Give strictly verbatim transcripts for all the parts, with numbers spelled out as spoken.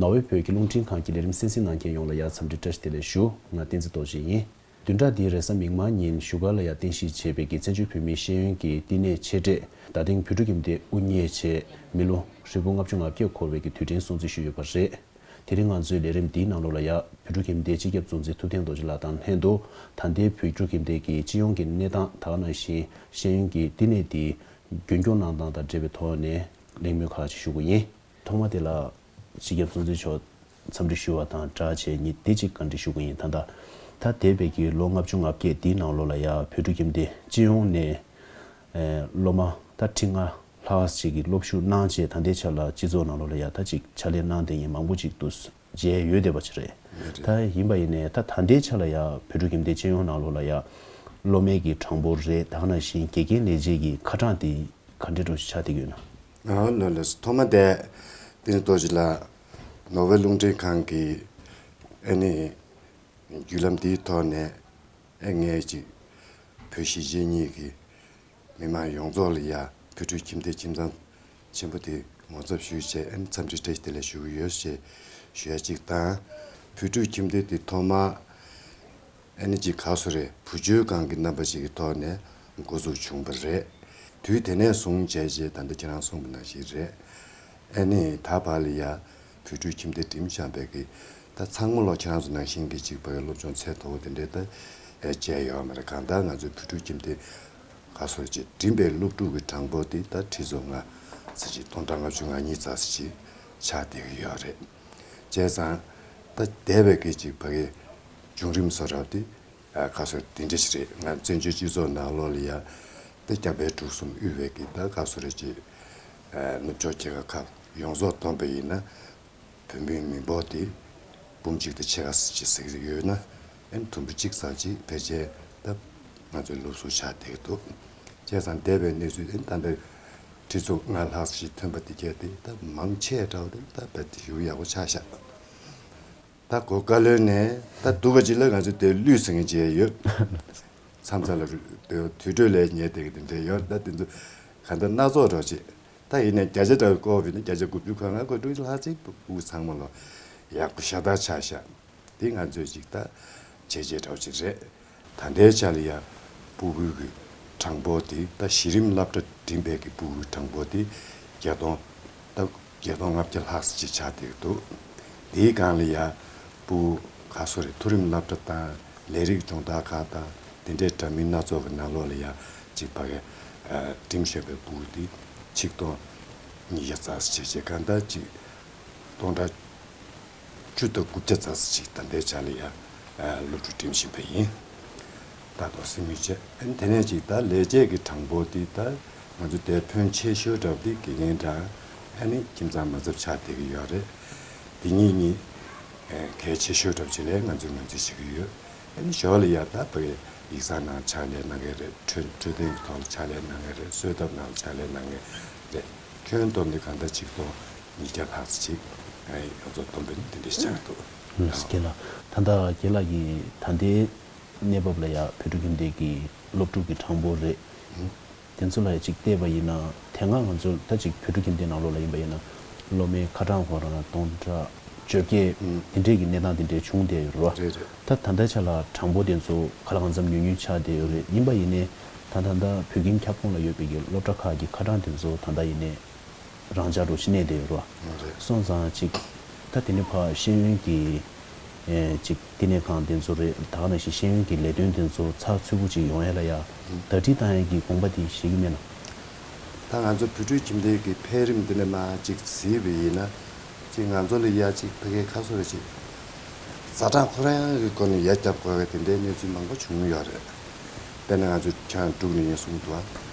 ནོར་ཝེ་བོད་ཀྱི་རླུང་འཕྲིན་ཁང་གི་ལས་རིམ་གསན་གཟིགས་གནང་མཁན་ཡོངས་ལ་ཡང་འཚམས་འདྲི་བཀྲ་ཤིས་བདེ་ལེགས་ཞུ། ང་བསྟན་འཛིན་རྡོ་རྗེ་ཡིན། བདུན་ཕྲག་འདིའི་རེས་གཟའ་མིག་དམར་ཉིན་བཞུགས་སྒར་ལ་ཡང་རྟེན་གཞི་བྱས་པའི་གི་བཙན་བྱོལ་བོད་མིའི་ཤེས་ཡོན་གྱི་བསྟི་གནས་ཆེ་གྲས་རྡ་སྟེང་བོད་ཕྲུག་ཁྱིམ་སྡེ་དབུ་བརྙེས་བྱས་མི་ལོ་ཧྲིལ་པོ་ལྔ་བཅུ་ང་བརྒྱད་འཁོར་བའི་གི་དུས་དྲན་སྲུང་བརྩི་ཞུས་ཡོད་པ་རེད། དེ་རིང་ང་ཚོའི་ལས་རིམ་འདིའི་ནང་ལོགས་ལ་ཡང་བོད་ཕྲུག་ཁྱིམ་སྡེ་སྤྱི་ཁྱབ་གཙོ་འཛིན་ཐུབ་བསྟན་རྡོ་རྗེ་ལགས་དང་ལྷན་དུ་ད་ལྟའི་བོད་ཕྲུག་ཁྱིམ་སྡེ་གི་སྤྱི་ཡོངས་ཀྱི་གནས་སྟངས་དེ་ག་ནང་བཞིན་ཤེས་ཡོན་གྱི་བསྟི་གནས་འདི་རྒྱུན་སྐྱོང་གནང་སྟངས་དང་འབྲེལ་བའི་ཐོག་ནས་གླེང་མོལ་ཁག་ཅིག་ཞུ་གི་ཡིན། ཐོག་མ་དེ་ལ་སྤྱི་ཁྱབ་གཙོ་འཛིན་མཆོག་འཚམས་འདྲི་ཞུ་བ་དང་སྦྲགས་བྱས་ཉིན་དེ་གཅིག་བཀའ་འདྲི་ཞུ་གི་ཡིན། ད་ལྟ་ད་འདས་པའི་གི་ལོ་ལྔ་བཅུ་ང་བརྒྱད་འདིའི་ནང་ལོགས་ལ་ཡང་བོད་ཕྲུག་ཁྱིམ་སྡེ་སྤྱི་ཡོངས་ནས་ཨེ་སློབ་མ་ད་ཁྲི་ལྔ་ལྷག་ཅིག་གིས་སློབ་ཞུགས་གནང་བྱས་ད་ལྟའི་ཆ་ལ་སྤྱི་ཚོགས་ནང་ལོགས་ལ་ཡང་ད་ཅིག་ཕྱག་ལས་གནང་བསྡད་མཁན་མང་པོ་ཅིག་ཏུ་མཇལ་ཡོད་བསྡད་པ་ཅིག་རེད། ད་ཡིན་པ་ཡིན་ནའི་ད་ད་ལྟའི་ཆ་ལ་ཡང་བོད་ཕྲུག་ཁྱིམ་སྡེ་སྤྱི་ཡོངས་ནང་ལོགས་ལ་ཡང་སློབ་མའི་གི་གྲངས་འབོར་རེད། ད་ག་ནང་བཞིན་དགེ་རྒན་ལས་བྱེད་ཀྱི་ཁ་གྲངས་དེ་ག་འདྲ་འདྲ་ཞིག་ཆགས་བསྡད་ཀྱི་ཡོད་ན། ཨ་ལགས་ལགས་སོ། ཐོག་མ་དེ་བསྟན་འཛིན་རྡོ་རྗེ་ལགས་ནོར་ཝེ་རླུང་འཕྲིན་ཁང་གི་ཨ་ནི་བརྒྱུད་ལམ་འདིའི་ཐོག་ནས་ཨེ་ངས་ཅིག་བོད་གཞིས་བྱེས་གཉིས་ཀྱི་མི་མང་ཡོངས་རྫོགས་ལ་ཡ་བོད་ཕྲུག་ཁྱིམ་སྡེ་ཁྱིམ་ཚང་ཆེན་པོ་དེ་ངོ་ཚབ་ཞུས་བྱས་ཨ་ནི་འཚམས་འདྲི་བཀྲ་ཤིས་བདེ་ལེགས་ཞུ་གི་ཡོད་ཞེས་ཞུ་ཡ་གཅིག་དང་། བོད་ཕྲུག་ཁྱིམ་སྡེ་དེ་ཐོག་མ་ཨ་ནི་ཅིག་ག་སུ་རེད། བུ་བཅོལ་ཁང་གི་རྣམ་པ་ཞིག་གི་ཐོག་ནས་འགོ་འཛུགས་བྱུང་བ་རེད། དུས་དེ་ནས་བཟུང་བྱས་རྗེས་ད་ལྟ་ཁྱེད་རང་གསུངས་པ་ནང་བཞིན་རེད། ཨ་ནི་ད་བར་ལ་ཡ་བོད་ཕྲུག་ཁྱིམ་སྡེ་འགྲིམ་བཞག་པའི་གི་ད་ཚང་མ་ལོ་ཁྱེད་རང་ཚོ་ནང་བཞིན་གི་ཅིག་བར་སློབ་སྦྱོང་ཚད་མཐོ་བོ་དེ་འདྲའི་ད་བྱས་ཡོད་མ་རེད། གང་ལྟར་ང་ཚོའི་བོད་ཕྲུག་ཁྱིམ་སྡེ་ག་སོ་ཅིག་འགྲིམ་པའི་སློབ་ཕྲུག་གི་གྲངས་འབོར་དེ་ད་ཁྲི་ཚོ་ལྔ་ཙམ་ཅིག་སྟོང་ཕྲག་ལྔ་བཅུ་ང་གཉིས་ཙམ་ཅིག་ཆགས་བསྡད་ཀྱི་ཡོད་རེད། བྱས་ཙང་ད་འདས་པའི་གི་ཅིག་བར་གི་བྱུང་རིམ་བཟོ་འདྲ་དེ་ཨ་ག་སོ་དེ་འདྲ་ཞིག་རེད། ང་བཙན་བྱོལ་སྤྱི་ཚོགས་ནང་ལོགས་ལ་ཡ་ད་རྒྱ་བལ་འབྲུག་གསུམ་དབུས་པའི་གི་ད་ག་སོ་རེད་ཅེ་ཨ་ནུབ་ཕྱོགས་རྒྱལ་ཁབ་ཁག་ཡོངས་རྫོགས་བསྡོམས་པ་ཡིན་ན་བོད་མིའི་མི་འབོར་དེ་འབུམ་གཅིག་དང་ཕྱེད་ཀ་ཙམ་ཅིག་ཟེར་གྱི་ཡོད་ན་ཨ་ནི་དུམ་བུ་གཅིག་ཙམ་ཅིག་ཕལ་ཆེར་ད་ང་ཚོའི་ལུགས་སྲོལ་ཆགས་བསྡད་ཀྱི་འདུག་བྱས་ཙང་འདས་པའི་གནས་ཚུལ་ཨ་ནི་ད་ལྟ་ཁྲི་ཚོ་ལྔ་ལྷག་ཙམ་ཞིག་ཐོན་པ་དེ་གས་དེ་ད་མང་ཆེ་འདྲ་བོ་དེ་ད་རྦད་དེ་ཞེ་པོ་ཡག་པོ་ཆགས་ཤག་ད་གོ་བཀའ་བློན་ནས་ད་འདུག་ག་ཅིག་ལ་ང་ཚོ་དེ་ལུས་ཟིན་གྱི་ཡོད། མཚམས་མཚམས་ལ་དུས་དུས་དྲོད་ལས་ཉེ་དེ་གི་དེ་འདྲ་ཡོད། ད་དེ་ཚོ་ག་འདྲ་སྣ་ཚོགས་འགྲོ་ཅིག་ད་ཡིན་ནས་བརྒྱ་ཆ་འདྲ་བའི་སྐོར་བས་ན་བརྒྱ་ཆ་དགུ་བཅུ་གོ་ལྔ་གོ་དྲུག་ལྷག་ཅིག་ཕྲུ་གུ་ཚང་མ་ལོ་ཡག་པོ་ཤ་སྟག་ཆགས་ཤག་དེ་ང་ཚོས་ཅིག་ད་བྱས་རྗེས་འདྲ་བོ་ཅིག་རེད། ད་ལྟའི་ཆ་ལ་ཡ་ཕྲུ་གུ་གི་གྲངས་འབོར་དེ་ད་གཞི་རིམ་སློབ་གྲྭ་འགྲིམ་པའི་གི་ཕྲུ་གུའི་གྲངས་འབོར་དེ་བརྒྱད་སྟོང་ད་བརྒྱད་སྟོང་ལྔ་བརྒྱ་ལྷག་ཙམ་ཅིག་ཆགས་བསྡད་ཀྱི་འདུག་དེའི་སྒང་ལ་ཡ་ཕྲུ་གུ་ག་སོ་རེད། མཐོ་རིམ་སློབ་གྲྭ་དང་ལས་རིགས་སྦྱོང་བརྡར་ཁང་དང་དེ་འདྲའི་འདྲ་མིན་སྣ་ཚོགས་ཀྱི་ནང་ལོགས་ལ་ཡ་ཅིག་ཕ་གི་འགྲིམ་བཞིན་པའི་ཕྲུ་གུ་དེ་ཆིག་སྟོང་ཉིས་བརྒྱ་ཙམ་ཅིག་བྱས་གང་ལྟར་ཅིག་སྟོང་ཕྲག་བཅུ་དང་དགུ་བརྒྱ་ཙམ་ཅིག་ད་ལྟའི་ཆ་ལ་ཡ་སློབ་ཕྲུག་འགྲིམ་བཞིན་པ་ཡིན། ད་དོ་སེམས་མི་བྱེད། ཨ་ནི་དེ་ནས་ཅིག་ད་ལས་བྱེད་ཀྱི་གྲངས་འབོར་དེ་ད་ང་ཚོ་དེ་ཕོན་ཆེ་ཤོས་འདྲ་བོ་དེ་དགེ་རྒན་དང་ཨ་ནི་ཁྱིམ་ཚང་མ་ཚབ་ཆགས་བསྡད་ཀྱི་ཡོད་རེད། དེ་གཉིས་གཉིས་གལ་ཆེ་ཤོས་འདྲ་བོ་ཅིག་ལ་ང་ཚོས་ངོས་འཛིན་བྱེད་ཀྱི་ཡོད། ཨ་ནི་ཞོར་ལ་ཡ་ད་བོད་ཡིག་ཚང་ནང་ཕྱག་ལས་གནང་མཁན་རེད། འཕྲོད་འཕྲོད་བསྟེན་གྱི་ཐོག་ལ་ཕྱག་ལས་གནང་མཁན་རེད། གསོལ་ཐབ་ནང་ལ་ཕྱག་ལས་གནང་མཁན་རེད། ཁྱོན་བསྡོམས་ནས་གང་ལྟར་ཆིག་སྟོང་ཉིས་བརྒྱ་ལྷག་ཙམ་ཅིག་ཡོངས་རྫོགས་བསྡོམས་པ་ཡིན་དེ་འདྲ་ཞིག་ཆགས་འདུག་རྒན་ལགས། ད་ལྟ་རྒན་ལགས་ཀྱིས་ད་ལྟའི་གནས་བབ་ལ་ཡ་བོད་ཕྲུག་ཁྱིམ་སྡེ་གི་སློབ་ཕྲུག་གི་གྲངས་འབོར་རེད། དེ་ཚོ་ལ་ཡ་ཅིག་བལྟས་པ་ཡིན་ན་དེ་སྔ་ང་ཚོ་ད་ཅིག་བོད་ཕྲུག་ཁྱིམ་སྡེ་ནང་ལོགས་ལ་ཡིན་པ་ཡིན་ན་སློབ་མའི་ཁ་གྲངས་ཁོ་རང་སྟོང་ཕྲག་བཅོ་བརྒྱད་དེ་འདྲས་ཀྱི་གནས་སྟངས་དེ་འདྲས་བྱུང་བསྡད་ཡོད་རེད་བ། རེད་རེད། ད་ད་ལྟའི་ཆ་ལ་གྲངས་འབོར་དེ་ཚོ་ག་ལ་གང་འཚམ་ཉུང་ཉུང་ཆགས་བསྡད་ཡོད་རེད། ཡིན་པ་ཡིན་ནའི་ད་ད་ལྟ་བོད་ཁྱིམ་ཁྱབ་ཁོངས་ལ་ཡོད་པའི་གི་སློབ་གྲྭ་ཁག་གི་ཁ་གྲངས་དེ་ཚོ་ད་ལྟ་ཡིན་ནའི་རང་འཇགས་འདྲ་བོ་ཞིག་གནས་བསྡད་ཡོད་རེད་བ། རེད། སོང་ཙང་ཅིག་ད་དེ་ནས་ཕར་ཤེས་ཡོན་གྱི་ཨེ་ཅིག་བསྟི་གནས་ཁང་དེ་ཚོ་རེད། ད་ག་ནང་བཞིན་ཤེས་ཡོན་གྱི་ལས་དོན་དེ་ཚོ་ཚགས་ཚུད་པོ་ཅིག་ཡོང་ཡ་ལ་ཡ་ཟླ་སྒྲིལ་བཏང་ཡ་གི་དགོངས་པ་དེ་བཞེས་ཀྱི་མེད་ན། ད་ང་ཚོ་བོད་ཕྲུག་ཁྱིམ་སྡེ་གི་འཕེལ་རིམ་འདི་ནས་མར་ཅིག་གཟིགས་པ་ཡིན་ན་ཅིག་ང་ཚོ་ལ་ཡ་ཅིག་ཕ་གིའི་ཁ་སོ་རེ་ཅིག་ཛ་དྲག་ཁོ་རང་གི་སྒོ་ནས་ཡར་རྒྱབ་དགོས་པའི་དེ་འདྲའི་གནས་ཚུལ་མང་པོ་བྱུང་ཡོད་རེད། དཔེར་ན་ང་ཚོ་ཁྱེད་རང་འབྲུག་ནས་ངས་གསུངས་འདུག་ཨ།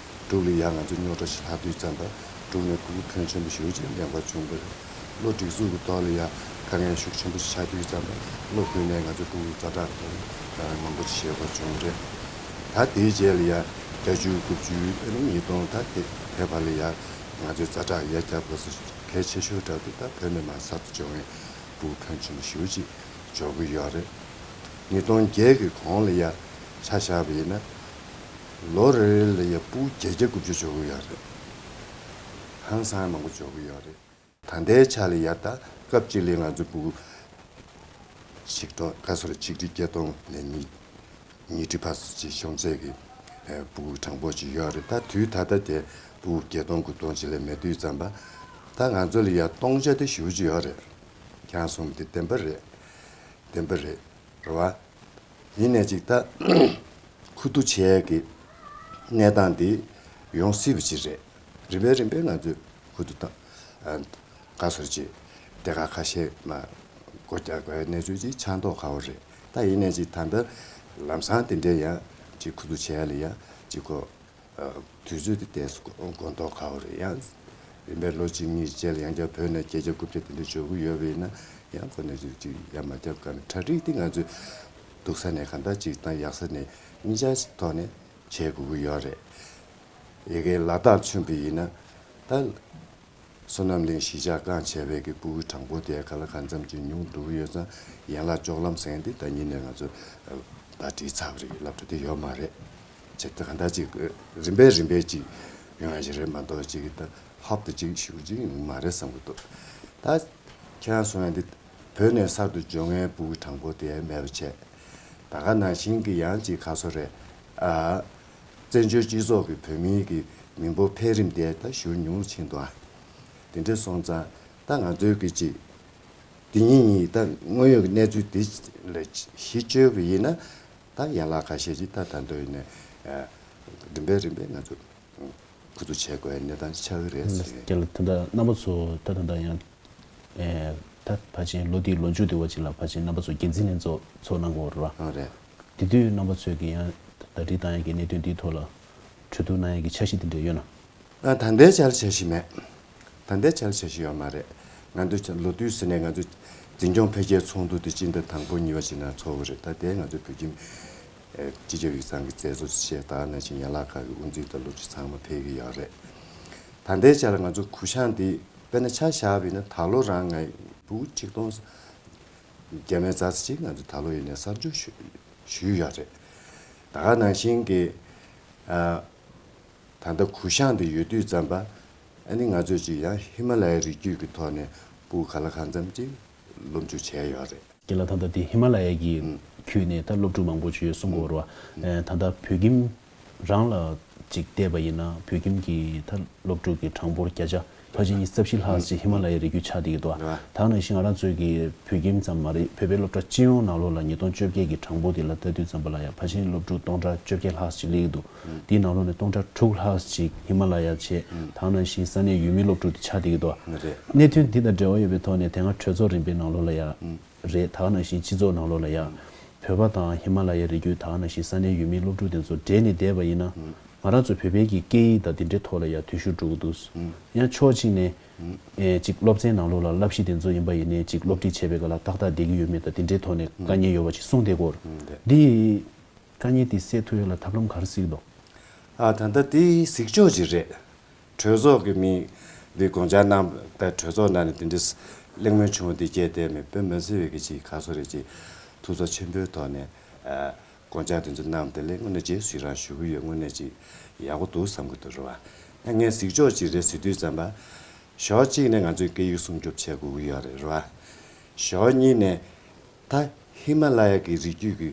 འབྲུག་ལ་ཡ་ང་ཚོ་རྙོག་དྲ་ཞིག་ལྷག་དུས་ཙམ་པ་འབྲུག་ནས་ཕྲུ་གུ་ཕོན་ཆེན་པོ་ཞེ་པོ་ཅིག་ལེན་པར་བྱུང་བ་རེད། སློབ་སྒྲིག་འཛུགས་ཀྱི་ཐོག་ལ་ཡ་དཀའ་ངལ་ཤུགས་ཆེན་པོ་ཞིག་ཆགས་དུས་ཙམ་པ་སློབ་ཁུལ་ནས་ང་ཚོ་ཕྲུ་གུ་ཛ་དྲག་ཏུ་མང་པོ་ཞིག་བཞེས་པར་བྱུང་བ་རེད། ད་དེའི་རྗེས་ལ་ཡ་བརྒྱད་ཅུ་དགུ་བཅུ་ཨ་ནི་ཉིས་སྟོང་ད་དེ་དེ་བར་ལ་ཡ་ང་ཚོས་ཛ་དྲག་ཡར་རྒྱབ་དགོས་ས་གལ་ཆེ་ཤོས་འདྲ་འདུག་ད་བོད་ནས་མར་གསར་དུ་འབྱོར་མཁན་ཕྲུ་གུ་ཕོན་ཆེན་པོ་ཞེ་པོ་ཅིག་འབྱོར་གྱི་ཡོད་རེད། ཉིས་སྟོང་བརྒྱད་ཀྱི་གོང་ལ་ཡ་ཆ་བཞག་པ་ཡིན་ན་ལོ་རེ་རེ་ལ་ཡ་ཕྲུ་གུ་བརྒྱད་བརྒྱ་དགུ་བཅུ་འབྱོར་གྱི་ཡོད་རེད། ཧང་སང་མང་པོ་འབྱོར་གྱི་ཡོད་རེད། ད་ལྟའི་ཆ་ལ་ཡ་ད་སྐབས་གཅིག་ལ་ང་ཚོ་སྤུ་གུ་ཆིག་སྟོང་ག་སོ་རེ་ཆིག་ཁྲི་བརྒྱད་སྟོང་ནས་ཉིས་ཉིས་ཁྲི་ཕར་ཚུར་ཅིག་ཤོང་ཚད་ཀྱི་ཨ་སྤུ་གུ་གྲངས་འབོར་ཅིག་ཡོད་རེད། ད་དུས་ད་ལྟ་དེ་སྤུ་གུ་བརྒྱད་སྟོང་དགུ་སྟོང་ཅིག་ལས་མེད་དུས་ཙམ་པ་ད་ང་ཚོ་ལ་ཡ་སྟོང་ཆ་དེ་ཞེ་པོ་ཅིག་ཡོད་རེད། ཁྱེད་རང་གསུངས་པ་དེ་བདེན་པ་རེད། བདེན་པ་རེད། རེད་བ། ཡིན་ནའི་ཅིག་ད་ཁུ་བསྡུ་བྱེད་ཡས་ཀྱི་གནས་སྟངས་འདི་ཡོང་སྲིད་པ་ཅིག་རེད། རིམ་པས་རིམ་པས་ང་ཚོས་ཁུ་བསྡུ་དང་ཨ་ག་སོར་ཅིག་སྡེ་ཁག་ཁ་ཤས་མ་སྒོ་རྒྱག་དགོས་གནས་ཚུལ་ཅིག་ཆགས་མདོག་ཁ་པོ་རེད། ད་ཡིན་ནའི་ཅིག་ད་ལྟ་ལམ་སང་དེ་འདྲའི་ཡང་ཅིག་ཁུ་བསྡུ་བྱེད་ཡས་ལ་ཡ་ཅིག་གོ་དུས་ཚོད་དེ་ཏོག་ཙམ་དགོས་མདོག་ཁ་པོ་རེད། ཡང་རིམ་པས་ལོ་གཅིག་གཉིས་རྗེས་ལ་ཡང་བསྐྱར་བོད་ནས་བརྒྱད་བརྒྱ་དགུ་བརྒྱ་དེ་འདྲ་འབྱོར་གྱི་ཡོད་པ་ཡིན་ན་ཡང་ཁོ་ནས་ཅིག་ཅིག་ཡར་མར་བརྒྱབ་དཀའ་ནས་གྲ་སྒྲིག་དེ་ང་ཚོས་སྡུག་ས་ནས་གང་ལྟར་ཅིག་དང་ཡག་ས་ནས་གཉིས་ཆ་ཐོག་ནས་བྱེད་དགོས་ཀྱི་ཡོད་རེད། ཡ་གིའི་ལ་དྭགས་མཚོན་པ་ཡིན་ན་ད། བསོད་ནམས་གླིང་གཞིས་ཆགས་བསྐྱངས་བྱས་པའི་གི་སྤུ་གུའི་གྲངས་འབོར་དེ་ག་ལ་གང་འཚམ་ཅིག་ཉུང་འགྲོ་གི་ཡོད་ཙང་ཡན་ལག་ལྕོག་ལམ་ཟེར་མཁན་འདི་ཟླ་ཉིན་ནས་ང་ཚོ་ད་བྲིས་ཚར་བ་རེད། སློབ་གྲྭ་དེ་ཡོད་མ་རེད། བྱས་ཙང་གང་ལྟར་ཅིག་རིམ་པས་རིམ་པས་ཅིག་ཡོང་ཡ་ཞིག་རེད་མ་གཏོགས་ཅིག་ད་ཧོབ་ཏེ་ཅིག་ཞུ་ཅིག་ཡོང་མ་རེད་བསམ་གི་འདུག་ད་ཁྱེད་རང་གསུང་ཡ་འདི་བོད་ནས་གསར་དུ་འབྱོར་མཁན་སྤུ་གུའི་གྲངས་འབོར་དེ་མེད་པ་བྱས། ད་ག་ནང་བཞིན་གྱི་ཡང་ཅིག་ག་སོ་རེད། ཨ། བཙན་བྱོལ་སྤྱི་ཚོགས་ཀྱི་བོད་མིའི་གི་མི་འབོར་འཕེལ་རིམ་དེ་ད་ཞེ་པོ་ཉུང་རུ་ཕྱིན་འདུག་ཨ། དེ་འདྲ་སོང་ཙང་ད་ང་ཚོའི་གི་ཅིག་འདི་ཉིད་ཉིད་ད་དངོས་ཡོད་ཀྱི་གནས་ཚུལ་འདི་ལ་གཞི་བཅོལ་བ་ཡིན་ན་ད་ཡན་ལག་ཁ་ཤས་ཅིག་ད་ད་འདོད་ཡིན་ནས་ཨ། རིམ་པས་རིམ་པས་ང་ཚོ་ཁུ་བསྡུ་བྱེད་དགོས་གནས་སྟངས་ཆགས་ཀྱི་རེད་ཟེར། རྒན་ལགས་ད་ལྟ་རྣམ་པ་ཚོ་ད་ད་ལྟ་ཡང་ཨེ། ད་ཕལ་ཆེར་ལོ་འདིའི་ལོ་མཇུག་དེ་བ་ཅིག་ལ་ཕལ་ཆེར་རྣམ་པ་ཚོ་འགན་འཛིན་ལྷན་ཚོགས་ཚོགས་གནང་དགོས་རེད་བ། ཨ་རེད། དེ་དུས་རྣམ་པ་ཚོས་ཀྱི་ཡང་ད་རེས་བཏང་ཡག་གི་གནད་དོན་འདིའི་ཐོག་ལ་གྲོས་བསྡུར་གནང་ཡག་གི་འཆར་གཞི་དེ་འདྲ་ཡོད་ན། ཨ་ད་ལྟའི་ཆར་འཆར་གཞི་མེད། ད་ལྟའི་ཆར་འཆར་གཞི་ཡོད་མ་རེད། ང་ཚོ་ལོ་དུས་ཟིན་ནས་ང་ཚོ་འཛིན་སྐྱོང་འཕེལ་རྒྱས་ཚོགས་འདུ་དེ་སྤྱི་ཟླ་དང་པོ་གཉིས་པ་ཅིག་ནང་ཚོགས་ཀྱི་རེད། ད་དེ་ང་ཚོ་བོད་ཁྱིམ་སྤྱི་ཁྱབ་ཡིག་ཚང་གི་མཛད་གཙོ་ཆེ་ད་ནང་བཞིན་ཡན་ལག་ཁག་གི་དབུ་འཛིན་དང་སློབ་སྤྱི་ཚང་མ་ཕེབས་ཀྱི་ཡོད་རེད། ད་ལྟའི་ཆར་ང་ཚོ་གུ་ཤང་དེ་དཔེར་ན་ཆ་བཞག་པ་ཡིན་ན་ད་ལོ་རང་ང་བུ་ཆིག་སྟོང་བརྒྱ་མའི་རྩ་ཚིག་ང་ཚོ་ད་ལོ་ཡིན་ནས་གསར་འཇོག་ཞུ་ཞུས་ཡོད་རེད། ད་ག་ནང་བཞིན་གྱི་ཨ། ད་ལྟ་གུ་ཤང་དེ་ཡོད་དུས་ཙམ་པ་ཨ་ནི་ང་ཚོས་ཅིག་ཡང་ཧི་མ་ལ་ཡའི་རི་རྒྱུད་ཀྱི་ཐོག་ནས་སྤུ་གུ་ག་ལ་གང་འཚམ་ཅིག་སློབ་འཇུག་བྱས་ཡོད་རེད། རྒན་ལགས་ད་ལྟ་དེ་ཧི་མ་ལ་ཡ་གི་ཨུམ། ཁུལ་ནས་ད་སློབ་ཕྲུག་མང་པོ་ཅིག་ཡོད་གསུང་གི་ཡོད་རེད་བ། ཨུམ། ཨེ་ད་ལྟ་བོད་ཁྱིམ་རང་ལ་ཅིག་བལྟས་པ་ཡིན་ན་བོད་ཁྱིམ་གྱི་ད་སློབ་ཕྲུག་གི་གྲངས་འབོར་བརྒྱ་ཆ་ཕལ་ཆེར་ཉི་ཤུ་རྩ་བཞི་ལྷག་ཅིག་ཧི་མ་ལ་ཡའི་རི་རྒྱུད་ཆགས་བསྡད་ཀྱི་འདུག་བ། རེད་བ། ད་ནང་བཞིན་ང་རང་ཚོའི་གི་བོད་ཁྱིམ་ཙམ་མ་རེད། བོད་པའི་སློབ་གྲྭ་སྤྱི་ཡོངས་ནང་ལོགས་ལ་ཉིས་སྟོང་བཅོ་བརྒྱད་ཀྱི་གྲངས་འབོར་དེ་ལ་ལྟ་དུས་ཙམ་པ་ལ་ཡང་ཕལ་ཆེར་སློབ་ཕྲུག་སྟོང་ཕྲག་བཅོ་བརྒྱད་ལྷག་ཅིག་སླེབས་ཀྱི་འདུག་དེའི་ནང་ལོགས་ནས་སྟོང་ཕྲག་དྲུག་ལྷག་ཅིག་ཧི་མ་ལ་ཡ་བྱས། ད་ནང་བཞིན་ས་གནས་ཡུལ་མིའི་སློབ་ཕྲུག་དེ་ཆགས་བསྡད་ཀྱི་འདུག་རེད། གནད་དོན་འདི་དང་འབྲེལ་བ་ཡོད་པའི་ཐོག་ནས་དེ་སྔ་གྲོས་ཚོགས་རིམ་པའི་ནང་ལོགས་ལ་ཡ། རེད། ད་ག་ནང་བཞིན་སྤྱི་ཚོགས་ནང་ལོགས་ལ་ཡ། བོད་པ་དང་ཧི་མ་ལ་ཡའི་རི་རྒྱུད་ད་ག་ནང་བཞིན་ས་གནས་ཡུལ་མིའི་སློབ་ཕྲུག་དེ་ཚོ་འབྲེལ་ནས་བསྡད་པ་ཡིན་ན། ང་རང་ཚོ་བོད་པའི་གི་སྐད་ཡིག་དང་དེ་འདྲའི་ཐོག་ལ་ཡ་འཐུས་ཤོར་འགྲོ་གི་འདུག་ཡང་ཕྱོགས་གཅིག་ནས། ཨེ་ཅིག་སློབ་ཚན་ནང་ལོགས་ལ་བསླབ་གཞི་དེ་ཚོ་ཡིན་པ་ཡིན་ནའི་ཅིག་སློབ་ཁྲིད་བྱས་པའི་སྐབས་ལ་ཏག་ཏག་བསྡད་ཀྱི་ཡོད་མེད་དང་དེ་འདྲའི་ཐོག་ནས་དཀའ་ངལ་ཡོད་པ་ཅིག་གསུངས་བསྡད་ཀྱི་ཡོད་རེད། འདི། དཀའ་ངལ་དེ་སེལ་ཐུབ་ཡ་ལ་ཐབས་ལམ་ག་རེ་གཟིགས་འདུག་ཨ་ད་ལྟ་དེ་གཟིགས་ཕྱོགས་ཅིག་རེད། གྲོས་ཚོགས་ཀྱི་མི་འདི་དགོངས་འཆར་གནང་བའི་གྲོས་ཚོགས་ནང་ནས་དེ་འདྲའི་གླེང་མོལ་བྱུང་བ་དེ་བརྒྱད་དེ་མི་དཔེ་མ་སྲིད་པའི་གི་ཅིག་ག་སོ་རེད་ཅིག་ཐུགས་ཚོར་ཆེན་པོའི་ཐོག་ནས་ཨ་དགོངས་འཆར་དེ་ཚོ་གནང་བ་དེ་ལས་དངོས་གནས་རྗེས་སུ་ཡི་རང་ཞུ་གི་ཡོད། དངོས་གནས་ཅིག་ཡག་པོ་འདུག་བསམ་གི་འདུག་རེད་བ། ཡང་ངས་གཟིགས་ཕྱོགས་ཅིག་རེད་ཟེར་དུས་ཙམ་པ། ཕྱོགས་གཅིག་ནས་ང་ཚོས་སྐད་ཡིག་སྲུང་སྐྱོབ་བྱེད་དགོས་ཀྱི་ཡོད་རེད་རེད་བ། ཕྱོགས་གཉིས་ནས། ད་ཧི་མ་ལ་ཡ་གི་རི་རྒྱུད་ཀྱི་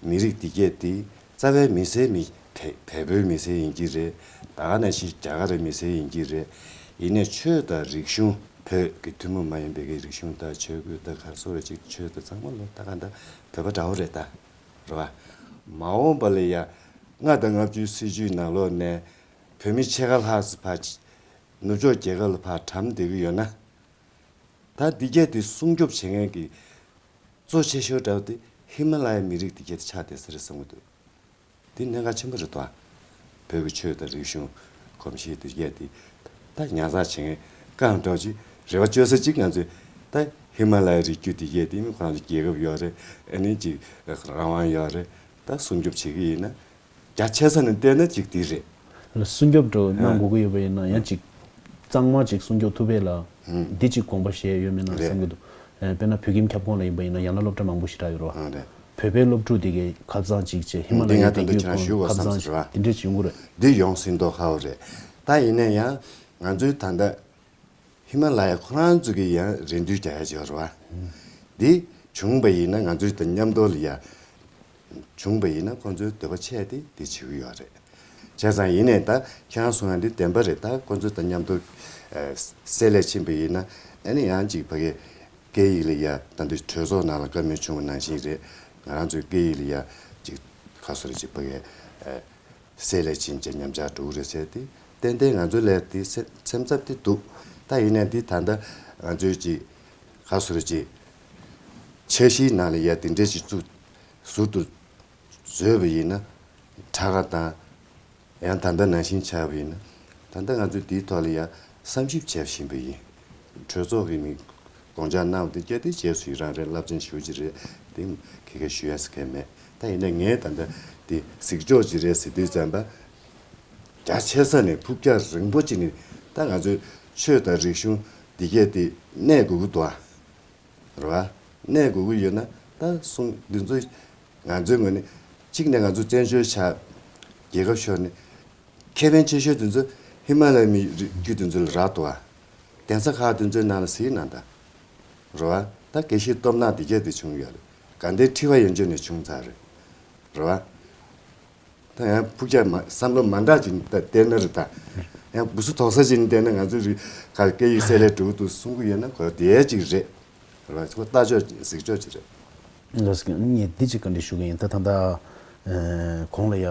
མི་རིགས་འདི་གས་དེ་རྩ་བའི་མི་སེར་མི་བལ་བལ་པོའི་མི་སེར་ཡིན་གྱི་རེད། ད་ག་ནང་བཞིན་རྒྱ་གར་རི་མི་སེར་ཡིན་གྱི་རེད། ཡིན་ནའི་ཆོས་དང་རིག་གཞུང་བོད་ཀྱི་ཐུན་མོང་མ་ཡིན་པའི་གི་རིག་གཞུང་དང་ཆོས་གོས་དང་ག་རེ་ཟེར་རེད་ཅིག་ཆོས་དང་ཚང་མ་ལོ་ད་ག་འདྲ་བོད་པ་འདྲ་བོ་རེད་ད། རེད་བ། མ་འོངས་པ་ལ་ཡ་ལྔ་དང་ལྔ་བཅུའི་སྲིད་བྱུས་ནང་ལོགས་ནས་བོད་མི་ཕྱེད་ཀ་ལྷག་ཙམ་ཕར་ནུབ་ཕྱོགས་རྒྱལ་ཁབ་ལ་ཕར་གྲམ་བསྡད་ཀྱི་ཡོད་ན། ད་འདི་གས་དེ་སྲུང་སྐྱོབ་བྱེད་མཁན་གྱི་གཙོ་ཆེ་ཤོས་འདྲ་བོ་དེ་ཧི་མ་ལ་ཡའི་མི་རིགས་འདི་གས་དེ་ཆགས་བསྡད་ས་རེད་བསམ་གྱི་འདུག་འདི་གནད་འགག་ཆེན་པོ་རེད་དོ། བོད་ཀྱི་ཆོས་དང་རིག་གཞུང་གོམས་གཤིས་འདི་གས་དེ་ད་ཉར་ཚགས་བྱེད་མཁན་རྐང་འདྲ་བོ་ཅིག་རེ་བ་བཅོལ་ས་ཅིག་ང་ཚོས་ད་ཧི་མ་ལ་ཡའི་རི་རྒྱུད་འདི་གས་དེ་མི་ཁོ་རང་ཚོ་རྒྱལ་ཁབ་ཡོད་རེད། ཨ་ནི་ཅིག་རང་དབང་ཡོད་རེད། ད་སྲུང་སྐྱོབ་བྱེད་ཀྱི་ཡིན་ན། རྒྱ་ཆེ་ས་ནས་བལྟས་ན་ཅིག་དེ་རེད། ལ་སྲུང་སྐྱོབ་འགྲོ་གནང་དགོས་ཀྱི་ཡོད་པ་ཡིན་ན་ཡང་ཅིག་གཙང་མ་ཅིག་སྲུང་སྐྱོབ་ཐུབ་པས་ལ། འདི་ཅིག་དགོངས་པ་བཞེས་ཡོད་མེད་ན་བསམ་གྱི་འདུག་ཨེ་དཔེར་ན་བོད་ཁྱིམ་ཁྱབ་ཁོངས་ལ་ཡིན་པ་ཡིན་ན་ཡང་ན་སློབ་གྲྭ་མང་པོ་ཞེ་དྲག་ཡོད་རེད་བ། ཨ་རེད། བོད་པའི་སློབ་ཕྲུག་དེ་གའི་ཁ་སང་ཅིག་བྱས་ཧི་མ་ལ་ཡའི་འདི་ང་ད་ལྟ་ཁྱེད་རང་ཞུ་དགོས་བསམ་ཟེར་བ། དེ་འདྲས་བྱུང་གི་རེད། འདི་ཡོང་སྲིད་མདོག་ཁ་པོ་རེད། ད་ཡིན་ན་ཡང་ང་ཚོའི་ད་ལྟ། ཧི་མ་ལ་ཡ་ཁོ་རང་ཚོ་གི་ཡང་རེ་འདུན་རྒྱག་ཡ་ཅིག་ཡོད་རེད་བ། འདི་བྱུང་བ་ཡིན་ན་ང་ཚོའི་དང་མཉམ་དུ་ལ་ཡ་བྱུང་བ་ཡིན་ན་ཁོང་ཚོའི་འདོད་པ་ཆེ་སྟེ་འདི་བྱེད་ཀྱི་ཡོད་རེད། བྱས་ཙང་ཡིན་ནའི་ད་ཁྱེད་རང་གསུང་ཡ་འདི་བདེན་པ་རེད། ད་ཁོང་ཚོ་དང་མཉམ་དུ་ཨ་བསྲེས་ལས་ཕྱིན་པ་ཡིན་ན་ཨ་ནི་ཡང་ཅིག་ཕ་གི་སྐད་ཡིག་ལ་ཡ་ད་འདི་གྲོས་ཚོགས་ནང་ལ་བཀའ་མོལ་བྱུང་བ་ནང་བཞིན་རེད། ང་རང་ཚོའི་སྐད་ཡིག་ལ་ཡ་ཅིག་ག་སོ་རེ་ཅིག་ཕ་གི་ཨ་བསྲེས་ལས་ཕྱིན་བྱས་ཉམས་ཆག་འགྲོ་གི་རེད་ཟེར་ཏེ་ཏན་ཏན་ང་ཚོའི་ལས་དེ་སེམས་འཚབ་དེ་འདུག་ད་ཡིན་ནའི་འདི་ད་ལྟ་ང་ཚོའི་ཅིག་ག་སོ་རེ་ཅིག་འཆར་གཞིའི་ནང་ལ་ཡ་དེ་འདྲས་ཅིག་བཙུགས་ཟུར་དུ་བཟོས་པ་ཡིན་ན་དྲག་ག་དང་ཡང་ད་ལྟ་ནང་བཞིན་ཆགས་པ་ཡིན་ན་ད་ལྟ་ང་ཚོས་འདིའི་ཐོག་ལ་ཡ་བསམ་ཞིབ་བྱེད་བཞིན་པ་ཡིན། གྲོས་ཚོགས་ཀྱི་མི་དགོངས་འཆར་གནང་བ་དེ་བསྐྱར་ཏེ་རྗེས་སུ་ཡི་རང་རེད། རླབས་ཆེན་ཞེ་པོ་ཅིག་རེད། དེ་ཁ་ཁ་ཞུ་ཡ་ཟེར་མཁན་མེད། ད་ཡིན་ན་ངས་ད་ལྟ་དེ་གཟིགས་ཕྱོགས་ཅིག་རེད་ཟེར་དུས་ཙམ་པ་རྒྱ་ཆེ་ས་ནས་ཕུགས་རྒྱང་རིང་པོ་ཅིག་ནས་ད་ང་ཚོའི་ཆོས་དང་རིག་གཞུང་འདི་གས་དེ་གནས་དགོས་ཀྱི་འདུག་ཨ། རེད་བ། གནས་དགོས་ཀྱི་ཡོད་ན་ད་གསུང་འདི་ཚོ་ང་ཚོའི་ངོས་ནས་གཅིག་ནས་ང་ཚོ་བཙན་བྱོལ་ཆགས་རྒྱལ་ཁབ་ཤོར་ནས་ཁེ་ཕན་ཆེ་ཤོས་དེ་ཚོ་ཧི་མ་ལ་ཡའི་མི་རིགས་རྒྱུད་དེ་ཚོ་ལ་རག་འདུག་ཨ། གདན་ས་ཁག་དེ་ཚོའི་ནང་ལ་གཟིགས་ན་ད། རེད་བ། ད་དགེ་བཤེས་སྟོབས་ནག་དེ་གས་དེ་བྱུང་ཡོད་རེད། དགའ་ལྡན་ཁྲི་པ་ཡན་ཆོད་ནས་བྱུང་ཚར་རེད། རེད་བ། ད་ཡང་ཕུགས་རྒྱང་མ་བསམ་བློ་མ་འདྲ་ཅིག་ད་བལྟས་ན་རེད་ད། ཡང་སྦུ་སུ་དོག་ས་ཅིག་བལྟས་ན་ང་ཚོའི་རིགས་ག་སྐད་ཡིག་བསྲེས་ལས་འགྲོ་གི་འདུག་གསུང་གི་ཡོད་ན་གོ་དེ་ཅིག་རེད། རེད་བ། ཁོ་ལྟ་ཕྱོགས་གཟིགས་ཕྱོགས་ཅིག་རེད། ལགས་སོ། ངས་འདི་ཅིག་བཀའ་འདྲི་ཞུ་གི་ཡིན། ད་ད་ལྟ་ཨ་གོང་ལ་ཡ་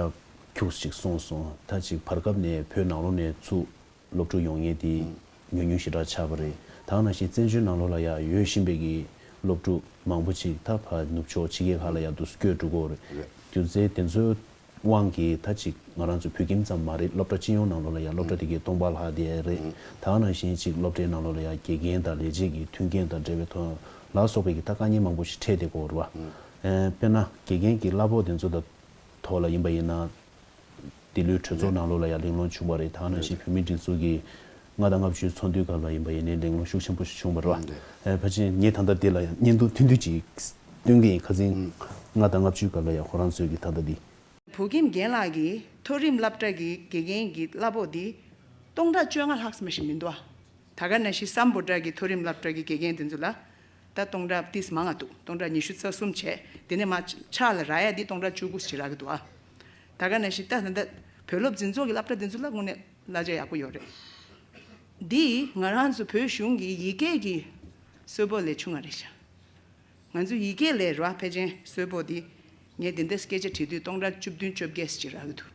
ཁྱུག་ཅིག་གསུངས་སོང་། ད་ཅིག་བར་སྐབས་ནས་བོད་ནང་ལོགས་ནས་ཚུར་སློབ་ཕྲུག་ཡོང་མཁན་དེ་ཉུང་ཉུང་ཞེ་དྲག་ཆགས་པ་རེད། ད་ག་ནང་བཞིན་བཙན་བྱོལ་ནང་ལོགས་ལ་ཡ་ཡོད་བཞིན་པའི་གི་སློབ་ཕྲུག་མང་པོ་ཅིག་ད་ཕར་ནུབ་ཕྱོགས་ཕྱི་རྒྱལ་ཁག་ལ་ཡ་འདུག་སྐྱོད་འགྲོ་གི་ཡོད་རེད། རེད། རྒྱུ་མཚན་དེ་ཚོའི་དབང་གིས་ད་ཅིག་ང་རང་ཚོ་བོད་ཁྱིམ་ཙམ་མ་རེད། སློབ་གྲྭ་སྤྱི་ཡོངས་ནང་ལོགས་ལ་ཡ་སློབ་གྲྭ་དེ་གའི་སྟོང་པ་ལྷག་བསྡད་རེད། ད་ག་ནང་བཞིན་ཅིག་སློབ་གྲྭའི་ནང་ལོགས་ལ་ཡ་དགེ་རྒན་དང་ལས་བྱེད་ཀྱི་མཐུན་རྐྱེན་དང་འབྲེལ་བའི་ཐོག་ལ་སོགས་པའི་གི་ད་དཀའ་ངལ་མང་པོ་ཞིག་འཕྲད་བསྡད་ཀྱི་ཡོད་རེད་བ། ཨེ་དཔེར་ན་དགེ་རྒན་གྱི་གླ་ཕོགས་དེ་ཚོ་དང་ཐོག་ལ་ཡིན་པ་ཡིན་ན། འདི་ལོའི་གྲོས་ཚོགས་ནང་ལོགས་ལ་ཡང་གླེང་སློང་བྱུང་བ་རེད། ད་ག་ནང་བཞིན་བོད་མིའི་སྒྲིག་འཛུགས་ཀྱི་ལྔ་དང་ལྔ་བཅུའི་ཚོགས་འདུའི་སྐབས་ལ་ཡིན་པ་ཡིན་ནའི་གླེང་སློང་ཤུགས་ཆེན་པོ་ཞིག་བྱུང་བ་རེད་བ། ཨེ་ཕལ་ཆེར་ངས་ད་ལྟ་འདི་ལ་ཡང་བརྙན་ཐུང་ཐུང་ཐུང་ཅིག་སྟོན་གྱི་ཡིན། ཁ་སང་ལྔ་དང་ལྔ་བཅུའི་སྐབས་ལ་ཡང་ཁོ་རང་ཚོའི་གི་ད་ལྟ་འདི། བོད་ཁྱིམ་རྒན་ལགས་ཀྱི་མཐོ་རིམ་སློབ་གྲྭ་གི་དགེ་རྒན་གྱི་གླ་ཕོགས་འདི་སྟོང་ཕྲག་བཅོ་ལྔ་ལྷག་ཙམ་ཞིག་མི་འདུག་ཨ། ད་ག་ནང་བཞིན་སམ་བྷོ་ཊ་གི་མཐོ་རིམ་སློབ་གྲྭ་གི་དགེ་རྒན་དེ་ཚོ་ལ་ད་སྟོང་ཕྲག་ཏིས་མང་ང་འདུག་སྟོང་ཕྲག་ཉི་ཤུ་རྩ་གསུམ་བྱས། དེ་ནས་མར་ཕྱག་ལ་རག་ཡ་འདི་སྟོང་ཕྲག་བཅུ་དགུ་ཞིག་རག་གི་འདུག་ཨ། ད་ག་ནང་བཞིན་ད་ད་ལྟ་བོད་སློབ་འཛིན་ཚོགས་ཀྱི་སློབ་གྲྭ་དེ་ཚོ་ལ་དངོས་གནས་གླ་ཆ་ཡག་པོ་ཡོད་རེད། འདི་ང་རང་ཚོ་བོད་གཞུང་གི་ཡི་གེ་གི་གསོལ་ཕོགས་ལས་ཆུང་ང་རེད་ཤག་ང་ཚོ་ཡི་གེ་ལས་ར་ཕལ་ཆེར་གསོལ་ཕོགས་འདི་ངས་འདི་འདྲ་སྐད་ཆ་དྲིས་དུས་སྟོང་ཕྲག་བཅུ་བདུན་བཅོ་བརྒྱད་ཅིག་རག་གི་འདུག་